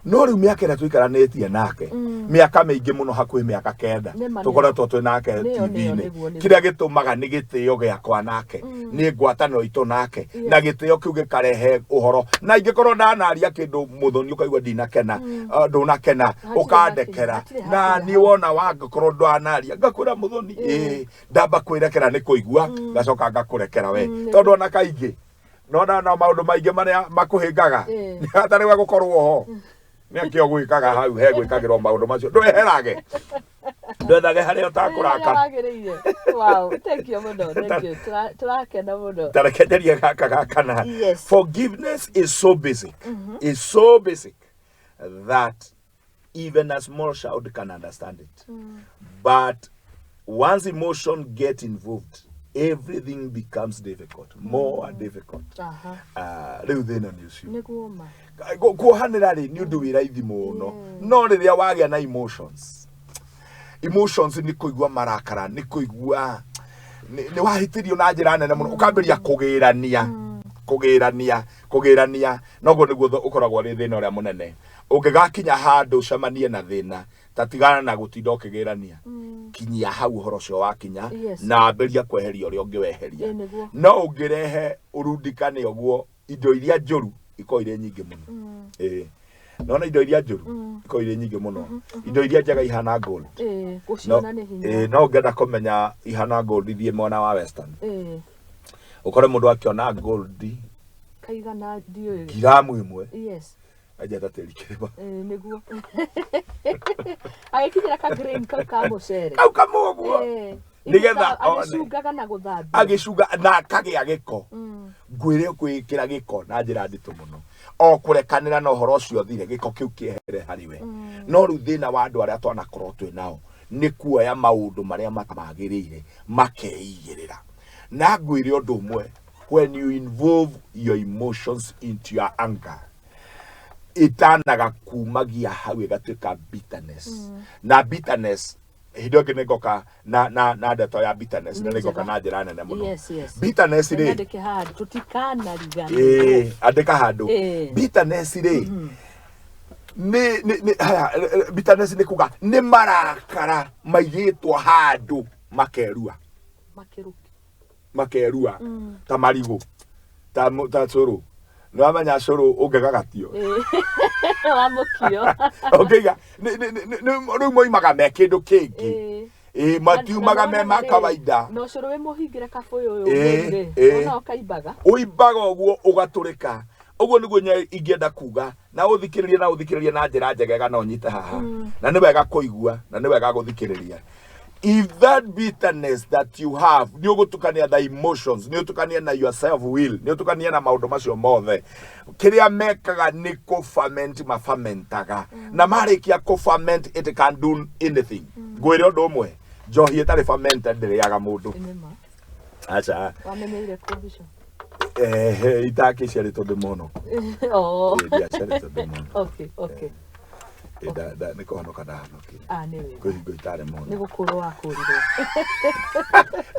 No rĩu mĩaka ĩrĩa tũikaranĩtie nake, mĩaka mĩingĩ mũno, hakuhĩ mĩaka 9, Nĩ ma. tũkoretwo twĩ nake Nĩyo, TV-inĩ. Nĩguo. Kĩrĩa gĩtũmaga nĩ gĩtĩo gĩakwa nake, nĩ ngwatanĩro itũ nake, na gĩtĩo kĩu gĩkarehe ũhoro. Na ingĩkorwo ndanaria kĩndũ mũthoni ũkaigua ndinakena, ndũnakena, Hatirĩ ũkandekera. hatirĩ Na hatirĩ niĩ hau. wona wangĩkorwo ndwanaria, ngakwĩra, "Mũthoni, ĩĩ, ndamba kwĩrekera nĩ kũigua, ngacoka ngakũrekera we," tondũ ona kaingĩ nona na maũndũ maingĩ marĩa makũhĩngaga hatarĩ we gũkorwo ho, nĩ akĩo gwĩkaga hau he gwĩkagĩrwo maũndũ macio. Ndweherage, ndwethage harĩa ũtakũrakara. Wagĩrĩire. Wow, thank you mũno, thank you. Tũrakena mũno. Tareke njarie gaka gakana. Forgiveness is so basic, is so basic that even a small child can understand it, but once emotion get involved, Everything becomes difficult, more difficult. Ah, rĩu thĩna nĩ ũcio. Nĩguo ma. Kuohanĩra rĩ, nĩ ũndũ wĩ raithi mũno, no rĩrĩa wagĩa na emotions, emotions nĩ kũigua marakara, nĩ kũigua nĩ wahĩtĩrio na njĩra nene mũno, ũkambĩrĩria kũgĩrania, kũgĩrania, kũgĩrania, noguo nĩguo ũkoragwo ũrĩ thĩna ũrĩa mũnene. Ũngĩgakinya handũ ũcemanie na thĩna, ta tigana na gũtinda ũkĩgĩrania, kinyia hau ũhoro ũcio wakinya, na ambĩria kweheria ũrĩa ũngĩweheria. Ĩ, nĩguo. No ũngĩrehe ũrundikane ũguo, indo iria njũru ikorwo irĩ nyingĩ mũno. Ĩĩ, nona indo iria njũru ikorwo irĩ nyingĩ mũno, indo iria njega ihana gold. Ĩ, No, gũciona nĩ hinya. Ĩĩ, no ũngĩenda kũmenya ihana gold, ithiĩ mwena wa western, ũkore mũndũ akĩona gold Kaigana ndiũĩ. Giramu 1 anjeta tĩri kĩrĩma. Ĩ, nĩguo agĩkinyĩra ka grain kau ka mũcere. Kau kamwe ũguo. Nĩgetha one. Agĩcungaga na gũthambia. Agĩcunga na akagĩa gĩko. Ngwĩre kwĩkĩra gĩko na njĩra nditũ mũno, o kũrekanĩra na ũhoro ũcio ũthire, gĩko kĩu kĩehere harĩ we. No rĩu thĩna wa andũ arĩa twanakorwo twĩ nao nĩ kuoya maũndũ marĩa matamagĩrĩire makeigĩrĩra. Na ngwĩre ũndũ ũmwe, when you involve your emotions into your anger, ĩtanaga kumagia hau ĩgatuĩka bitterness. Na bitterness, hĩndĩ ĩyo ĩngĩ nĩngoka na ndeto ya bitterness, na Nĩ nĩngoka njega. na njĩra nene mũno. Yes. Bitterness rĩ, Nyandĩke handũ tũtikanariganĩrwo. Ĩĩ, andĩka handũ. Bitterness rĩ, nĩ haya, bitterness nĩ kuga nĩ marakara maigĩtwo handũ makerua. Makĩrũki. Makerua ta marigũ, ta cũrũ. Nĩ wamenya cũrũ ũngĩgagatio, Wamũkio. Ũngĩiga rĩu moimaga me kĩndũ kĩngĩ. Ĩĩ, matiumaga me ma kawaida. Na ũcũrũ wĩ mũhingĩre kabũyũ ũyũ Ĩĩ, rĩ, ĩĩ. ona ũkaimbaga. Ũimbaga ũguo ũgatũrĩka ũguo. Nĩguo ingĩenda kuga na ũthikĩrĩrie, na ũthikĩrĩrie na njĩra njegega, na ũnyite haha, na nĩ wega kũigua na nĩ wega gũthikĩrĩria. If that bitterness that you have, nĩ ũgũtukania the emotions, nĩ ũtukania na your self will, nĩ ũtukania na maũndũ macio mothe, kĩrĩa mekaga nĩ kũ-ferment, mafermentaga, na marĩkia kũ-ferment, it can do anything. Ngwĩre ũndũ ũmwe, njohi ĩtarĩ fermented ndĩrĩaga mũndũ. Nĩ ma. Aca. Wamenyeire kũ, Bishop? Itakĩciarĩtwo ndĩ mũhonoku. Oh. Ĩ, ndiaciarĩtwo ndĩ mũhonoku. Okay. Ĩ, nĩ kũhonoka ndahonokire. Ah, nĩ wega. Kwĩ hingo itarĩ Nĩ mũhonoku. gũkũrwo wakũrirwo.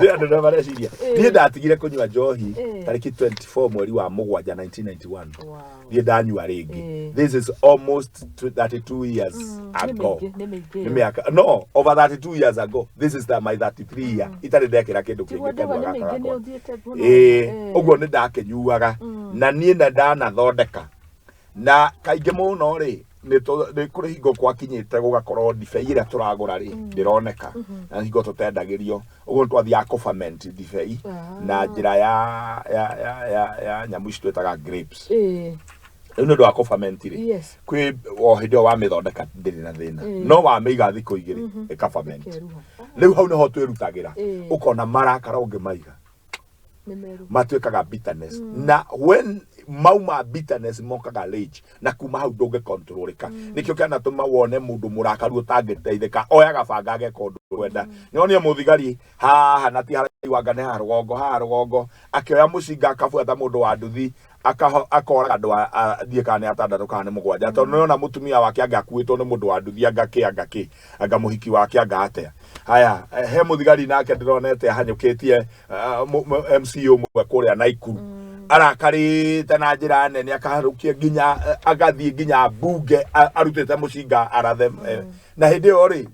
Nĩ andũ nĩ mareciria niĩ ndatigire kũnyua njohi tarĩki 24 mweri wa mũgwanja 1991. Niĩ ndanyua rĩngĩ. This is almost 32 years Nĩ ago. mĩingĩ, nĩ mĩingĩ Nĩ ĩyo. mĩaka no over 32 years ago. This is my 33 year itarĩ ndekĩra kĩndũ Tiguo kĩngĩ ndĩgua kanua nĩ gaka mĩingĩ nĩ gakwa. ũthiĩte mũno. Ĩĩ, ũguo nĩ ndakĩnyuaga na niĩ na ndanathondeka na kaingĩ mũno rĩ, nĩ kũrĩ hingo gwakinyĩte gũgakorwo ndibei ĩrĩa tũragũra rĩ ndĩroneka, na hingo tũtendagĩrio ũguo nĩ twathiaga kũ-ferment ndibei na njĩra ya nyamũ ici twĩtaga grapes. Rĩu nĩ ũndũ wa kũ-ferment rĩ, kwĩ o hĩndĩ ĩyo wamĩthondeka ndĩrĩ na thĩna, no wamĩiga thikũ 2 ĩka-ferment. Ĩkeruha. Rĩu hau nĩho twĩrutagĩra. Ũkona marakara ũngĩmaiga Nĩ meru. Matuĩkaga bitterness, na when mauma bitterness mokaga rage, na kuma hau ndũngĩkontrolĩka. Nĩkĩo kĩanatũma wone mũndũ mũrakaru ũtangĩteithĩka oyaga banga ageka ũndũ kwenda. Nyonie mũthigari haha na ti haraihu, anga nĩ haha rũgongo, haha rũgongo, akĩoya mũcinga akabuata mũndũ wa nduthi, akoraga andũ thiĩ kana nĩ atandatũ kana nĩ mũgwanja, tondũ nĩona mũtumia wake anga akuĩtwo nĩ mũndũ wa nduthi, anga kĩ, anga kĩ, anga mũhiki wake, anga atĩa. Haya, he mũthigari nake ndĩronete ahanyũkĩtie MC ũmwe kũrĩa Naikuru, arakarĩte na njĩra nene, akaharũkia nginya agathiĩ nginya mbunge arutĩte mũcinga arathe, na hĩndĩ ĩyo rĩ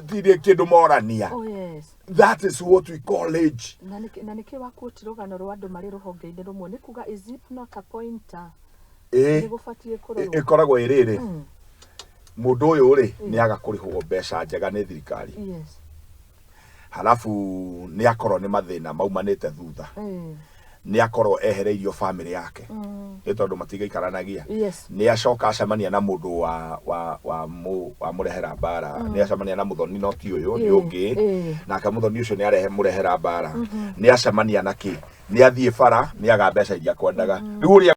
tirĩ kĩndũ morania. Oh yes. That is what we call age. Na nĩkĩ wakuoti rũgano rwa andũ marĩ rũhonge-inĩ rũmwe, nĩ kuga is it not a pointer? Nĩ gũbatiĩ kũrorwo. Ĩkoragwo ĩrĩrĩ, mũndũ ũyũ rĩ nĩ aga kũrĩhwo mbeca njega nĩ thirikari, halafu nĩ akorwo nĩ mathĩna maumanĩte thutha, nĩ akorwo ehereirio famĩlĩ yake nĩ tondũ matigaikaranagia, nĩ acoka acemania na mũndũ wa mũrehera mbara, nĩ acemania na mũthoni, no ti ũyũ, nĩ ũngĩ, nake mũthoni ũcio nĩ arehe mũrehera mbara, nĩ acemania na kĩ, nĩ athiĩ bara, nĩ aga mbeca iria kwendaga. Rĩu ũrĩa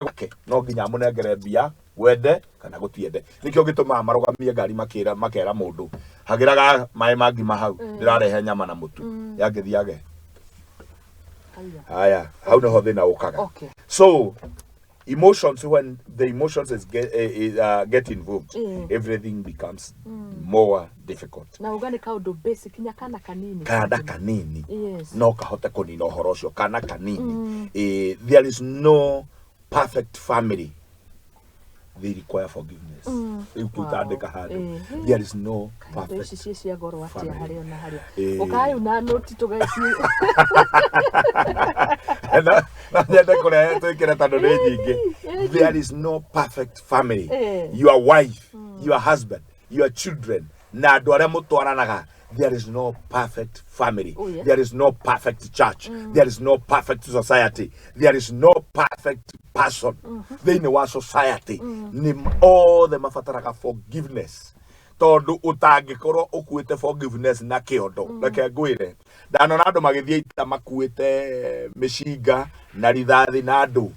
gwake no nginya amũnengere mbia, wende kana gũtiende. Nĩkĩo gĩtũmaga marũgamie ngari makĩra makera mũndũ hagĩraga maĩ ma ngima hau, ndĩrarehe nyama na mũtu yangĩthiage. Kawira. Haya, hau nĩho thĩna ũkaga. So emotions, when the emotions is get, get involved, everything becomes more difficult. Na uga nĩ kaũndũ basic kinya kana kanini. Kana kanini no kahote kũnina ũhoro ũcio, kana kanini. There is no perfect family, they require forgiveness. Rĩu kĩu tandĩka handũ. There is no Indo ici perfect ciĩ cia goro atĩa family. harĩ ona harĩa. Ũkaĩ na noti tũgeci. Na nyende kũrehe twĩkĩre tondũ nĩ nyingĩ. There is no perfect family. Your wife, your husband, your children na andũ arĩa mũtwaranaga, there is no perfect family. Oh, yes. There is no perfect church. There is no perfect society. There is no perfect person thĩinĩ wa society. Nĩ othe mabataraga forgiveness, tondũ ũtangĩkorwo ũkuĩte forgiveness na kĩondo. Reke ngwĩre, ndanona andũ magĩthiĩ ita makuĩte mĩcinga na rithathi, na andũ,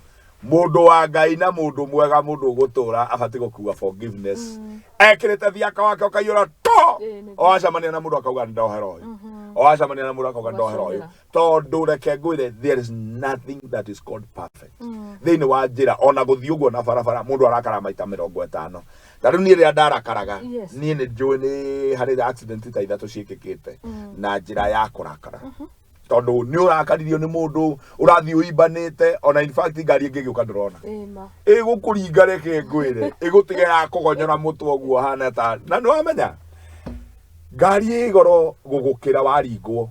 mũndũ wa Ngai na mũndũ mwega, mũndũ ũgũtũra abatiĩ gũkua forgiveness ekĩrĩte thiaka wake ũkaiyũra to. Ĩĩ, nĩguo. O acemania na mũndũ akauga nĩ ndohera ũyũ, o acemania na mũndũ akauga nĩ ndohera ũyũ. Ũgacogera. Tondũ reke ngwĩre, there is nothing that is called perfect thĩinĩ wa njĩra. Ona gũthiĩ ũguo na barabara, mũndũ arakara maita 50. Ta rĩu niĩ rĩrĩa ndarakaraga, niĩ nĩ njũĩ nĩ harĩ accident ta ithatũ ciĩkĩkĩte na njĩra ya kũrakara, tondũ nĩ ũrakaririo nĩ mũndũ ũrathiĩ ũimbanĩte. Ona in fact ngari ĩngĩ ĩgĩũka ndũrona Ĩĩ ma. Ĩgũkũringa, reke ngwĩre, ĩgũtige ya kũgonyora mũtwe ũguo hana ta na nĩ wamenya ngari ĩ goro gũgũkĩra waringwo,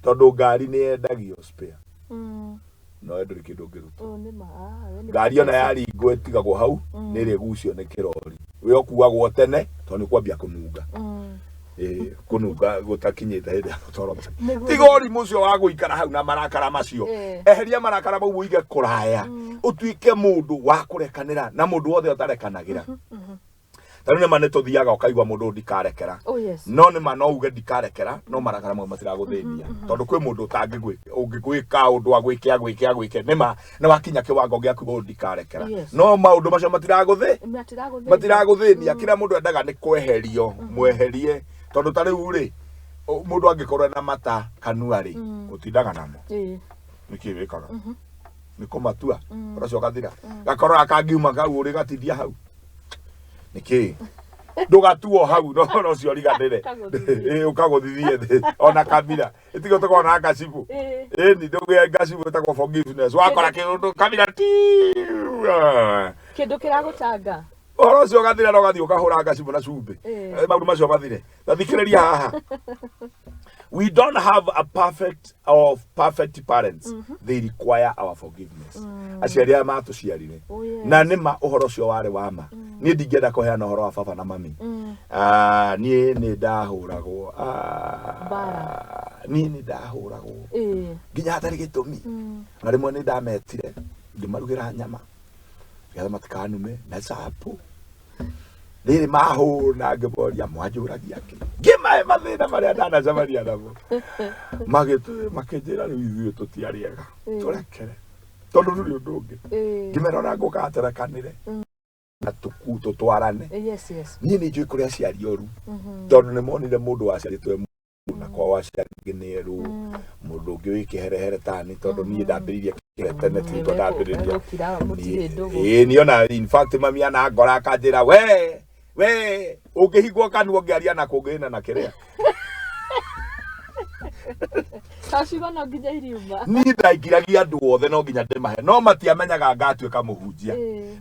tondũ ngari nĩ yendagio spare. No we ndũrĩ kĩndũ ũngĩruta. Ũũ nĩ ma. Ah, we nĩ Ngari ona mbeca. yaringwo ĩtigagwo hau, nĩ ĩrĩgucio nĩ kĩrori. We ũkuagwo tene tondũ nĩ kwambia kũnunga. Ĩĩ, kũnunga gũtakinyĩte hĩndĩ ya gũtwarwo mũciĩ. Tiga ũrimũ ũcio wa gũikara hau na marakara macio. Eheria marakara mau, ũige kũraya, ũtuĩke mũndũ wa kũrekanĩra na mũndũ wothe ũtarekanagĩra. Ta rĩu nĩma nĩ tũthiaga ũkaigua mũndũ ũyũ ndikarekera. Oh yes. No nĩma no uge ndikarekera, no marakara mau matiragũthĩnia, tondũ kwĩ mũndũ ũngĩgwĩka ũndũ agwĩke agwĩke agwĩke, nĩma nĩ wakinya kĩwango gĩaku ũyũ ndikarekera. No maũndũ macio matiragũthĩ Matiragũthĩnia. matiragũthĩnia. Kĩrĩa mũndũ endaga nĩ kweherio, mweherie, tondũ ta rĩu rĩ, mũndũ angĩkorwo ena mata kanua rĩ, ũtindaga namo. Nĩkĩ wĩkaga nĩ kũmatua, ũhoro ũcio ũgathira. Gakorora kangiuma kau ũrĩ gatindia hau nĩkĩ ndũgatuo hau, no ũhoro ũcio ũriganĩre. Ũkagũthithie. Ĩĩ, ũkagũthithie thĩ ona kamira ĩtigo tũkorwo na ngacibũ. Ĩni ndũgĩe ngacibũ ĩtagwo forgiveness, wakora kĩũndũ kamira ti Kĩndũ kĩragũtanga. Ũhoro ũcio ũgathira na ũgathiĩ ũkahũra ngacibũ na cumbĩ. Maũndũ macio mathire. Ta thikĩrĩria haha, we don't have a perfect of perfect parents. They require our forgiveness. Aciari aya matũciarire. Oh, yes. Na nĩma ũhoro ũcio warĩ wa ma. Niĩ ndingĩenda kũheana ũhoro wa baba na mami. Ah, niĩ nĩ ndahũragwo. Ah, Mbara. Niĩ nĩ ndahũragwo nginya hatarĩ gĩtũmi. Na rĩmwe nĩ ndametire ngĩmarugĩra nyama nĩgetha matikanume na capu rĩrĩ mahũna, ngĩmoria mwanjũragia kĩ, ngĩmahe mathĩna marĩa ndanacemania namo. Makĩnjĩra rĩu ithuĩ tũtiarĩ ega, tũrekere tondũ ndũrĩ ũndũ ũngĩ. Ngĩmera ona ngũkaga tũrekanĩre na tũtwarane. Niĩ nĩ njũĩ kũrĩ aciari oru, tondũ nĩ monire mũndũ waciarĩtwo e na kwao aciari angĩ nĩ erũ, mũndũ ũngĩ wĩ kĩherehere tani, tondũ niĩ ndambĩrĩirie kĩhere tene, ti tondũ ndambĩrĩria. Gũkira mũtirĩ ndũgũ. Ĩĩ, niĩ ona in fact mami anangora akanjĩra, we ũngĩhingwo kanua ũngĩaria na kũngĩna na kĩrĩa. Ta ciugo no nginya iriuma. Niĩ ndaingiragia andũ othe no nginya ndĩmahe, no matiamenyaga ngatuĩka mũhunjia.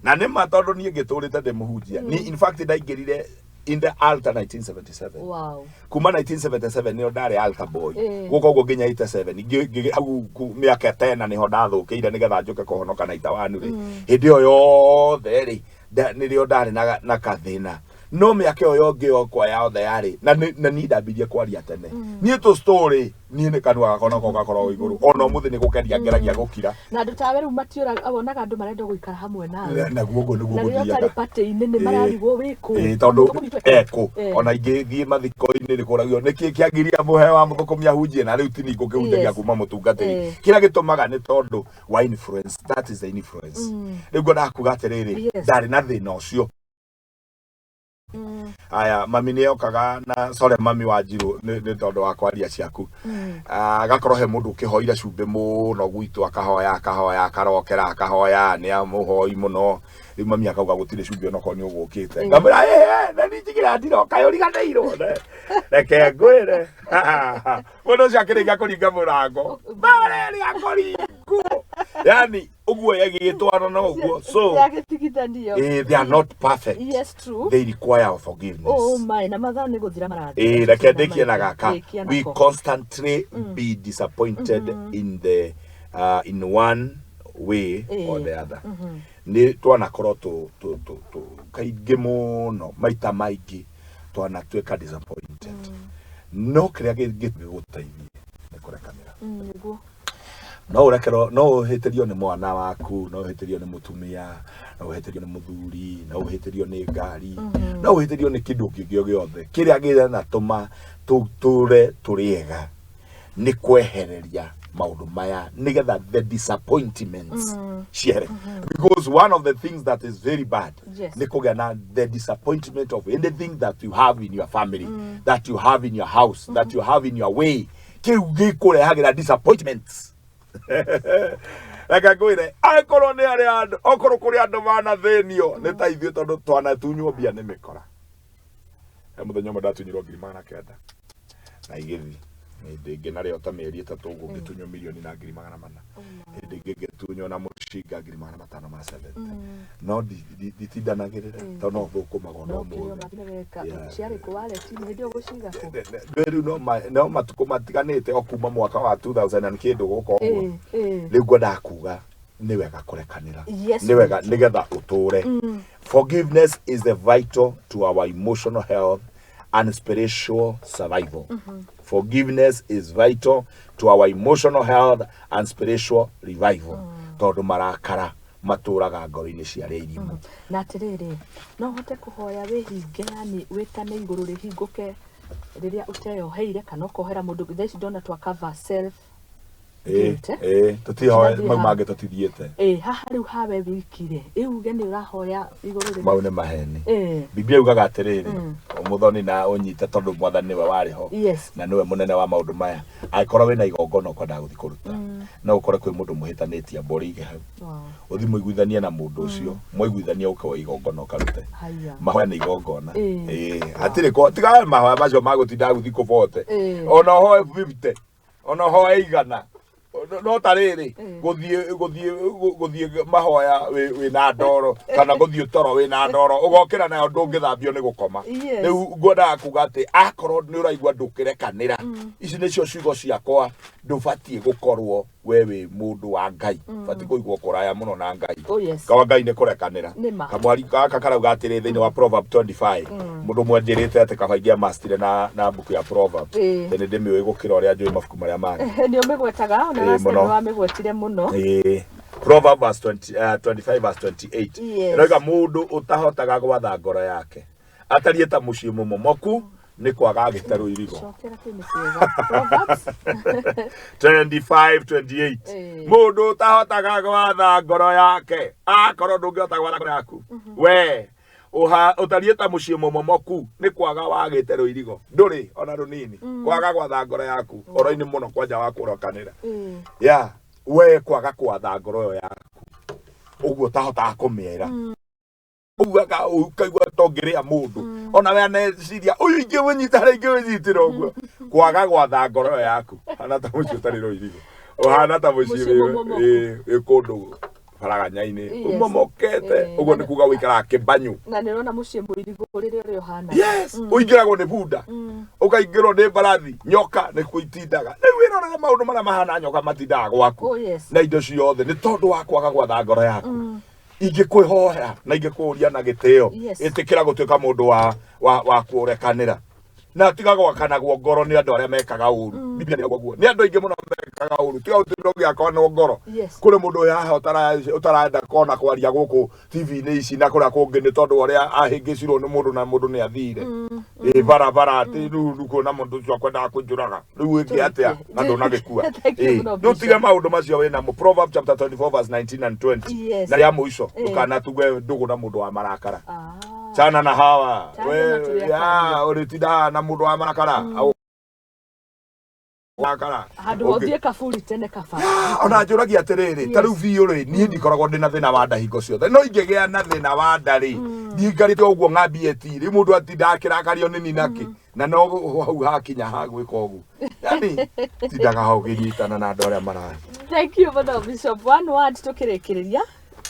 Na nĩ ma, tondũ niĩ ngĩtũrĩte ndĩ mũhunjia. Ni in fact ndaingĩrire in the altar 1977. Kuma 1977 nĩho ndarĩ altar boy. Gũka ũguo nginya 87. Hau mĩaka tena nĩho ndathũkĩire nĩgetha njũke kũhonoka na itawanu rĩ. Hĩndĩ ĩyo yothe rĩ, nĩrĩo ndarĩ na kathĩna, no mĩaka ĩyo yongĩ yakwa yothe yarĩ na na niĩ ndambirie kwaria tene. Niĩ tũ story, niĩ nĩ kanua gakwa nako gakoragwo igũrũ, ona ũmũthĩ nĩ gũkeria ngeragia gũkira. Na andũ tawe rĩu matiũraga, wonaga andũ marenda gũikara hamwe nawe. Naguo ũguo nĩguo Na rĩrĩa ũtarĩ gũthiaga. patĩ-inĩ nĩ mararigwo wĩkũ. Ĩĩ, tondũ ekũ ona ingĩ thiĩ mathiko-inĩ nĩ kũragio nĩkĩ kĩagiria mũhe wa mũthũkũmi ahunjie, na rĩu tini ngũkĩhunjagia kuma mũtungatĩri. Kĩrĩa gĩtũmaga nĩ tondũ wa influence, that is the influence. Rĩu ngwendaga kuga atĩrĩrĩ, ndarĩ na thĩna ũcio. Aya, mami nĩ okaga na sorry mami wa Njirũ, nĩ tondũ wa kwaria ciaku. Ah, agakorwo he mũndũ ũkĩhoire cumbĩ mũno gwitũ, akahoya akahoya akarokera akahoya, nĩ amũhoi mũno. Rĩu mami akauga gũtirĩ cumbĩ onokorwo nĩ ũgũkĩte. Ngamwĩra ĩhĩ, na niĩ njigĩra ndiroka ũriganĩirwo. Reke ngwĩre, mũndũ ũcio akĩrĩkia kũringa mũrango mbara ĩrĩa akũringwo, yani ũguo ĩgĩgĩtwarana ũguo, so Yagĩtigithanio. They are not perfect. Yes, true. They require our forgiveness. Oh my, na mathaa nĩ gũthira marathira. Reke ndĩkie na gaka. Rĩkia We nako. constantly be disappointed in one way or the other. Nĩ twanakorwo tũ kaingĩ mũno, maita maingĩ twanatuĩka disappointed, no kĩrĩa gĩgũteithia nĩ kũrekanĩra. Nĩguo. No ũrekerwo, no ũhĩtĩrio nĩ mwana waku, no ũhĩtĩrio nĩ mũtumia, no ũhĩtĩrio nĩ mũthuri, no ũhĩtĩrio nĩ ngari, no ũhĩtĩrio nĩ kĩndũ kĩngĩ o gĩothe. Kĩrĩa gĩanatũma tũtũre tũrĩ ega nĩ kwehereria maũndũ maya nĩgetha the disappointments ciehere, because one of the things that is very bad nĩ kũgĩa na the disappointment of anything that you have in your family, that you have in your house, that you have in your way. Kĩu gĩkũrehagĩra disappointments. Reke ngwĩre, angĩkorwo nĩ arĩa andũ, okorwo kũrĩ andũ manathĩnio nĩ ta ithuĩ, tondũ twanatunywo mbia nĩ mĩkora. He mũthenya ũmwe ndatunyirwo 900,000 na igĩthi. Hĩndĩ ĩngĩ narĩo ta mĩeri 3 ũguo ngĩtunywo 1,400,000. Hĩndĩ ĩngĩ ngĩtunywo na mũcinga 570,000. No nditindanagĩrĩra tondũ no thũkũmaga ona No kĩrĩa ũmũthĩ. ũrathire weka. Yeah. Ciarĩ kũ wallet-inĩ hĩndĩ ĩyo gũciga kũ? Rĩu no matukũ matiganĩte, o kuma mwaka wa 2000 and kĩndũ gũka ũguo. Rĩu ngwendaga kuga nĩ wega kũrekanĩra. Nĩ wega nĩgetha ũtũre. Forgiveness is the vital to our emotional health and spiritual survival. Forgiveness is vital to our emotional health and spiritual revival, tondũ marakara matũraga ngoro-inĩ cia arĩa irimũ. Na atĩrĩrĩ, no ũhote kũhoya wĩhinge, yani wĩtane igũrũ rĩhingũke rĩrĩa ũteyoheire kana ũkohera mũndũ. Thaa ici ndona twa cover self guilt, eh? Tũtihoe Tũrathiĩ mau haha. mangĩ tũtithiĩte. Haha rĩu hawe wiki rĩ, ĩuge nĩ ũrahoya igũrũ rĩ. Mau nĩ maheni. Biblia yugaga atĩrĩrĩ, mũthoni na ũnyite, tondũ mwathani nĩwe warĩ ho na nĩwe mũnene wa maũndũ maya. Angĩkorwo wĩna igongona ũkwendaga gũthiĩ kũruta, no ũkore kwĩ mũndũ mũhĩtanĩtie, amba ũrĩige hau, ũthiĩ mũiguithanie na mũndũ ũcio. Mwaiguithania, ũkoya igongona ũkarute. Haya. Mahoya nĩ igongona. Hatirĩ ko tiga mahoya macio magũtinda gũthiĩ kũbote. Ona ũhoe 50, ona ũhoe 100, no ta rĩrĩ gũthiĩ mahoya wĩna ndoro kana gũthiĩ toro wĩna ndoro, ũgokĩra nayo ndũngĩthambio nĩ gũkoma. Rĩu ngwendaga kuga atĩ akorwo nĩ ũraigua ndũkĩrekanĩra, ici nĩcio ciugo ciakwa: ndũbatiĩ gũkorwo we wĩ mũndũ wa Ngai, batiĩ kũigwo kũraya mũno na Ngai. Kawa Ngai nĩ kũrekanĩra. Nĩ ma. Kamwari gaka karauga atĩrĩ thĩinĩ wa Proverb 25, mũndũ ũmwe anjĩrĩte atĩ kaba ingĩamastire na mbuku ya Proverb. Atĩ nĩ ndĩmĩũĩ gũkĩra ũrĩa njũĩ mabuku marĩa mangĩ. Nĩ ũmĩgwetaga ona last time. Mũno. Nĩ wamĩgwetire mũno. Proverb verse 20, 25 verse 28. Ĩroiga mũndũ ũtahotaga gwatha ngoro yake atariĩ ta mũciĩ mũmomoku nĩ kwaga agĩte rũirigo. Cokera, kĩu nĩ kĩega. Proverbs. 25 28. Mũndũ ũtahotaga gwatha ngoro yake, akorwo ndũngĩhota gwatha ngoro yaku, we ũtariĩ ta mũciĩ mũmomoku nĩ kwaga wagĩte rũirigo, ndũrĩ ona rũnini. Kwaga gwatha ngoro yaku oro-inĩ mũno kwanja wa kũrokanĩra. Ya we kwaga kwatha ngoro ĩyo yaku ũguo ũtahotaga kũmĩera, ugaga ũkaigua ta ũngĩrĩa mũndũ, ona we aneciria ũyũ ingĩmũnyita harĩa ingĩmũnyitĩra ũguo. Kwaga gwatha ngoro ĩyo yaku hana ta mũciĩ ũtarĩ rũirigo, ũhana ta mũciĩ Mũciĩ mũmomoku. wĩ kũndũ baraganya-inĩ ũmomokete. Ũguo nĩ kuga ũikaraga kĩbanyu. Na nĩ ũrona mũciĩ mũirigo rĩrĩa ũrĩa ũhana. Yes, ũingĩragwo nĩ bunda, ũkaingĩrwo nĩ mbarathi, nyoka nĩkuo itindaga. Rĩu wĩrorere maũndũ marĩa mahana nyoka matindaga gwaku na indo ciothe nĩ tondũ wa kwaga gwatha ngoro yaku. Ingĩkwĩhoya na ingĩkũũria na gĩtĩo, ĩtĩkĩra gũtuĩka mũndũ wa kũrekanĩra na tiga gwakanagwo ngoro nĩ andũ arĩa mekaga ũru. Biblia nĩ ũguo, nĩ andũ aingĩ mũno mekaga ũru, tiga gũtuĩka ũgĩakanwo ngoro. Kũrĩ mũndũ ũyũ haha ũtarenda kona kwaria gũkũ TV-inĩ ici na kũrĩa kũngĩ nĩ tondũ wa ũrĩa ahĩngĩcirwo nĩ mũndũ na mũndũ nĩ athire ĩ barabara, atĩ rĩu kuona mũndũ ũcio akwendaga kũnjũraga, rĩu wĩke atĩa na ndũnagĩkua? Thank you mũno, Rĩu tige Bishop. maũndũ macio wĩnamo. Proverb chapter 24 verse 19 and 20. Na rĩa mũico, ndũkanatuge ndũgũ na mũndũ wa marakara. Ah. Chana na hawa. Chana We na tũrĩa ya kario. ũrĩtinda na mũndũ wa marakara. Marakara. Handũ ha ũthiĩ kaburi tene kaba. Ona njũragia atĩrĩrĩ, ta rĩu biũ rĩ, niĩ ndikoragwo ndĩ na thĩna wa nda hingo ciothe, no ingĩgĩa na thĩna wa nda rĩ, ndiikarĩte ũguo ng'ambie ti rĩu mũndũ atinda akĩrakario nĩ ni nakĩ, na no hau hakinya ha gwĩka ũguo, yani tindaga hau ngĩnyitana na andũ arĩa mara. Thank you mũno, Bishop. One word tũkĩrĩkĩrĩria.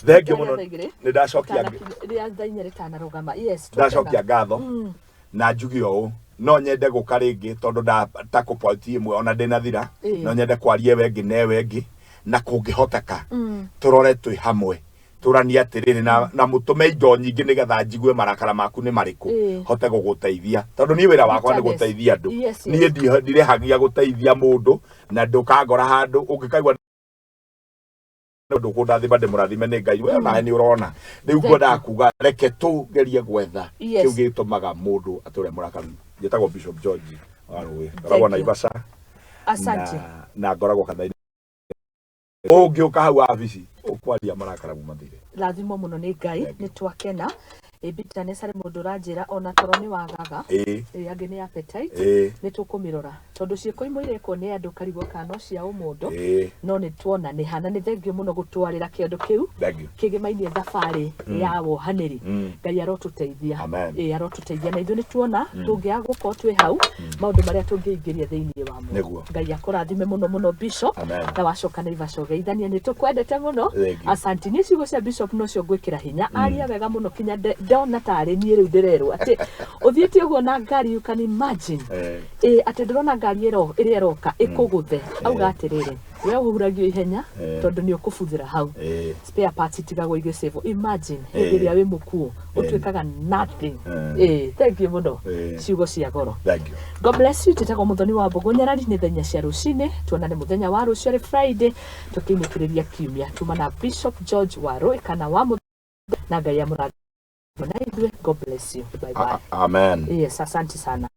Thengiũ mũno. Rĩa thaa igĩrĩ. Nĩ ndacokia Rĩa thaa inya rĩtanarũgama, yes. Ndacokia ngatho na njuge ũũ, no nyende gũka rĩngĩ tondũ ndatakũ point ĩmwe ona ndĩnathira. No nyende kwaria ĩwe ĩngĩ na ĩwe ĩngĩ, na kũngĩhoteka tũrore twĩ hamwe, tũranie atĩrĩrĩ na mũtũme indo nyingĩ nĩgetha njigue marakara maku nĩ marĩkũ, hote gũgũteithia, tondũ niĩ wĩra wakwa nĩ Bitterness. gũteithia andũ. Niĩ ndirĩhagia gũteithia mũndũ, na ndũkangora handũ ũngĩkaigua ndũkũndathima ndĩmũrathime nĩ Ngai, we onawe nĩ ũrona rĩu. Thank Ngwendaga kuga reke tũgerie gwetha kĩu gĩtũmaga mũndũ atũre mũrakaru. Njĩtagwo Bishop George Warũĩ, ngoragwo you. Naivasha. Asante. Na ngoragwo kanitha-inĩ. Ũngĩũka hau wabici, ũkwaria marakara mathire. Rathimwo mũno nĩ Ngai. Thank you. Nĩ twakena. Ĩ bitterness, harĩ mũndũ ũranjĩra ona toro nĩ wagaga. Ĩ angĩ nĩ appetite. Nĩ tũkũmĩrora tondũ ciĩko imwe irekwo nĩ andũ karigwo kana no cia ũmũndũ. No nĩ tuona nĩ hana. Nĩ thengio mũno gũtwarĩra kĩondo kĩu Thank you. kĩgĩmainie thabarĩ ya wohanĩri. Ngai arotũteithia. Amen. Ĩ arotũteithia, na ithuĩ nĩ tuona tũngĩaga gũkorwo twĩ hau maũndũ marĩa tũngĩingĩria thĩinĩ wamo. Nĩguo. Ngai akũrathime mũno mũno, Bishop. Amen. Na wacoka Naivasha ũgeithanie, nĩ tũkwendete mũno. Thank you. Asanti. Niĩ ciugo cia Bishop nocio ngwĩkĩra hinya. Aria wega mũno kinya ndona tarĩ niĩ rĩu ndĩrerwo atĩ ũthiĩte ũguo na ngari, you can imagine. Ĩ atĩ ndĩrona ngari ĩrĩa ĩroka ĩkũgũthe, auga atĩrĩrĩ, we ũhuragio ihenya tondũ nĩ ũkũbuthĩra hau. Spare parts itigagwo igĩcĩvwo. Imagine hĩndĩ ĩrĩa wĩ mũkuũ ũtuĩkaga nothing. Thank you mũno. Ciugo cia goro. Thank you. God bless you. Njĩtagwo Mũthoni wa Mbũgũ Nyarari. Nĩ thaa 4 cia rũcinĩ. Tuonane mũthenya wa rũciũ arĩ Friday, tũkĩinũkĩrĩria kiumia. Tuma na Bishop George Warũĩ kana wa Mũthoni, na Ngai amũrathime na ithuĩ. God bless you. Bye bye. Amen. Yes, asante sana.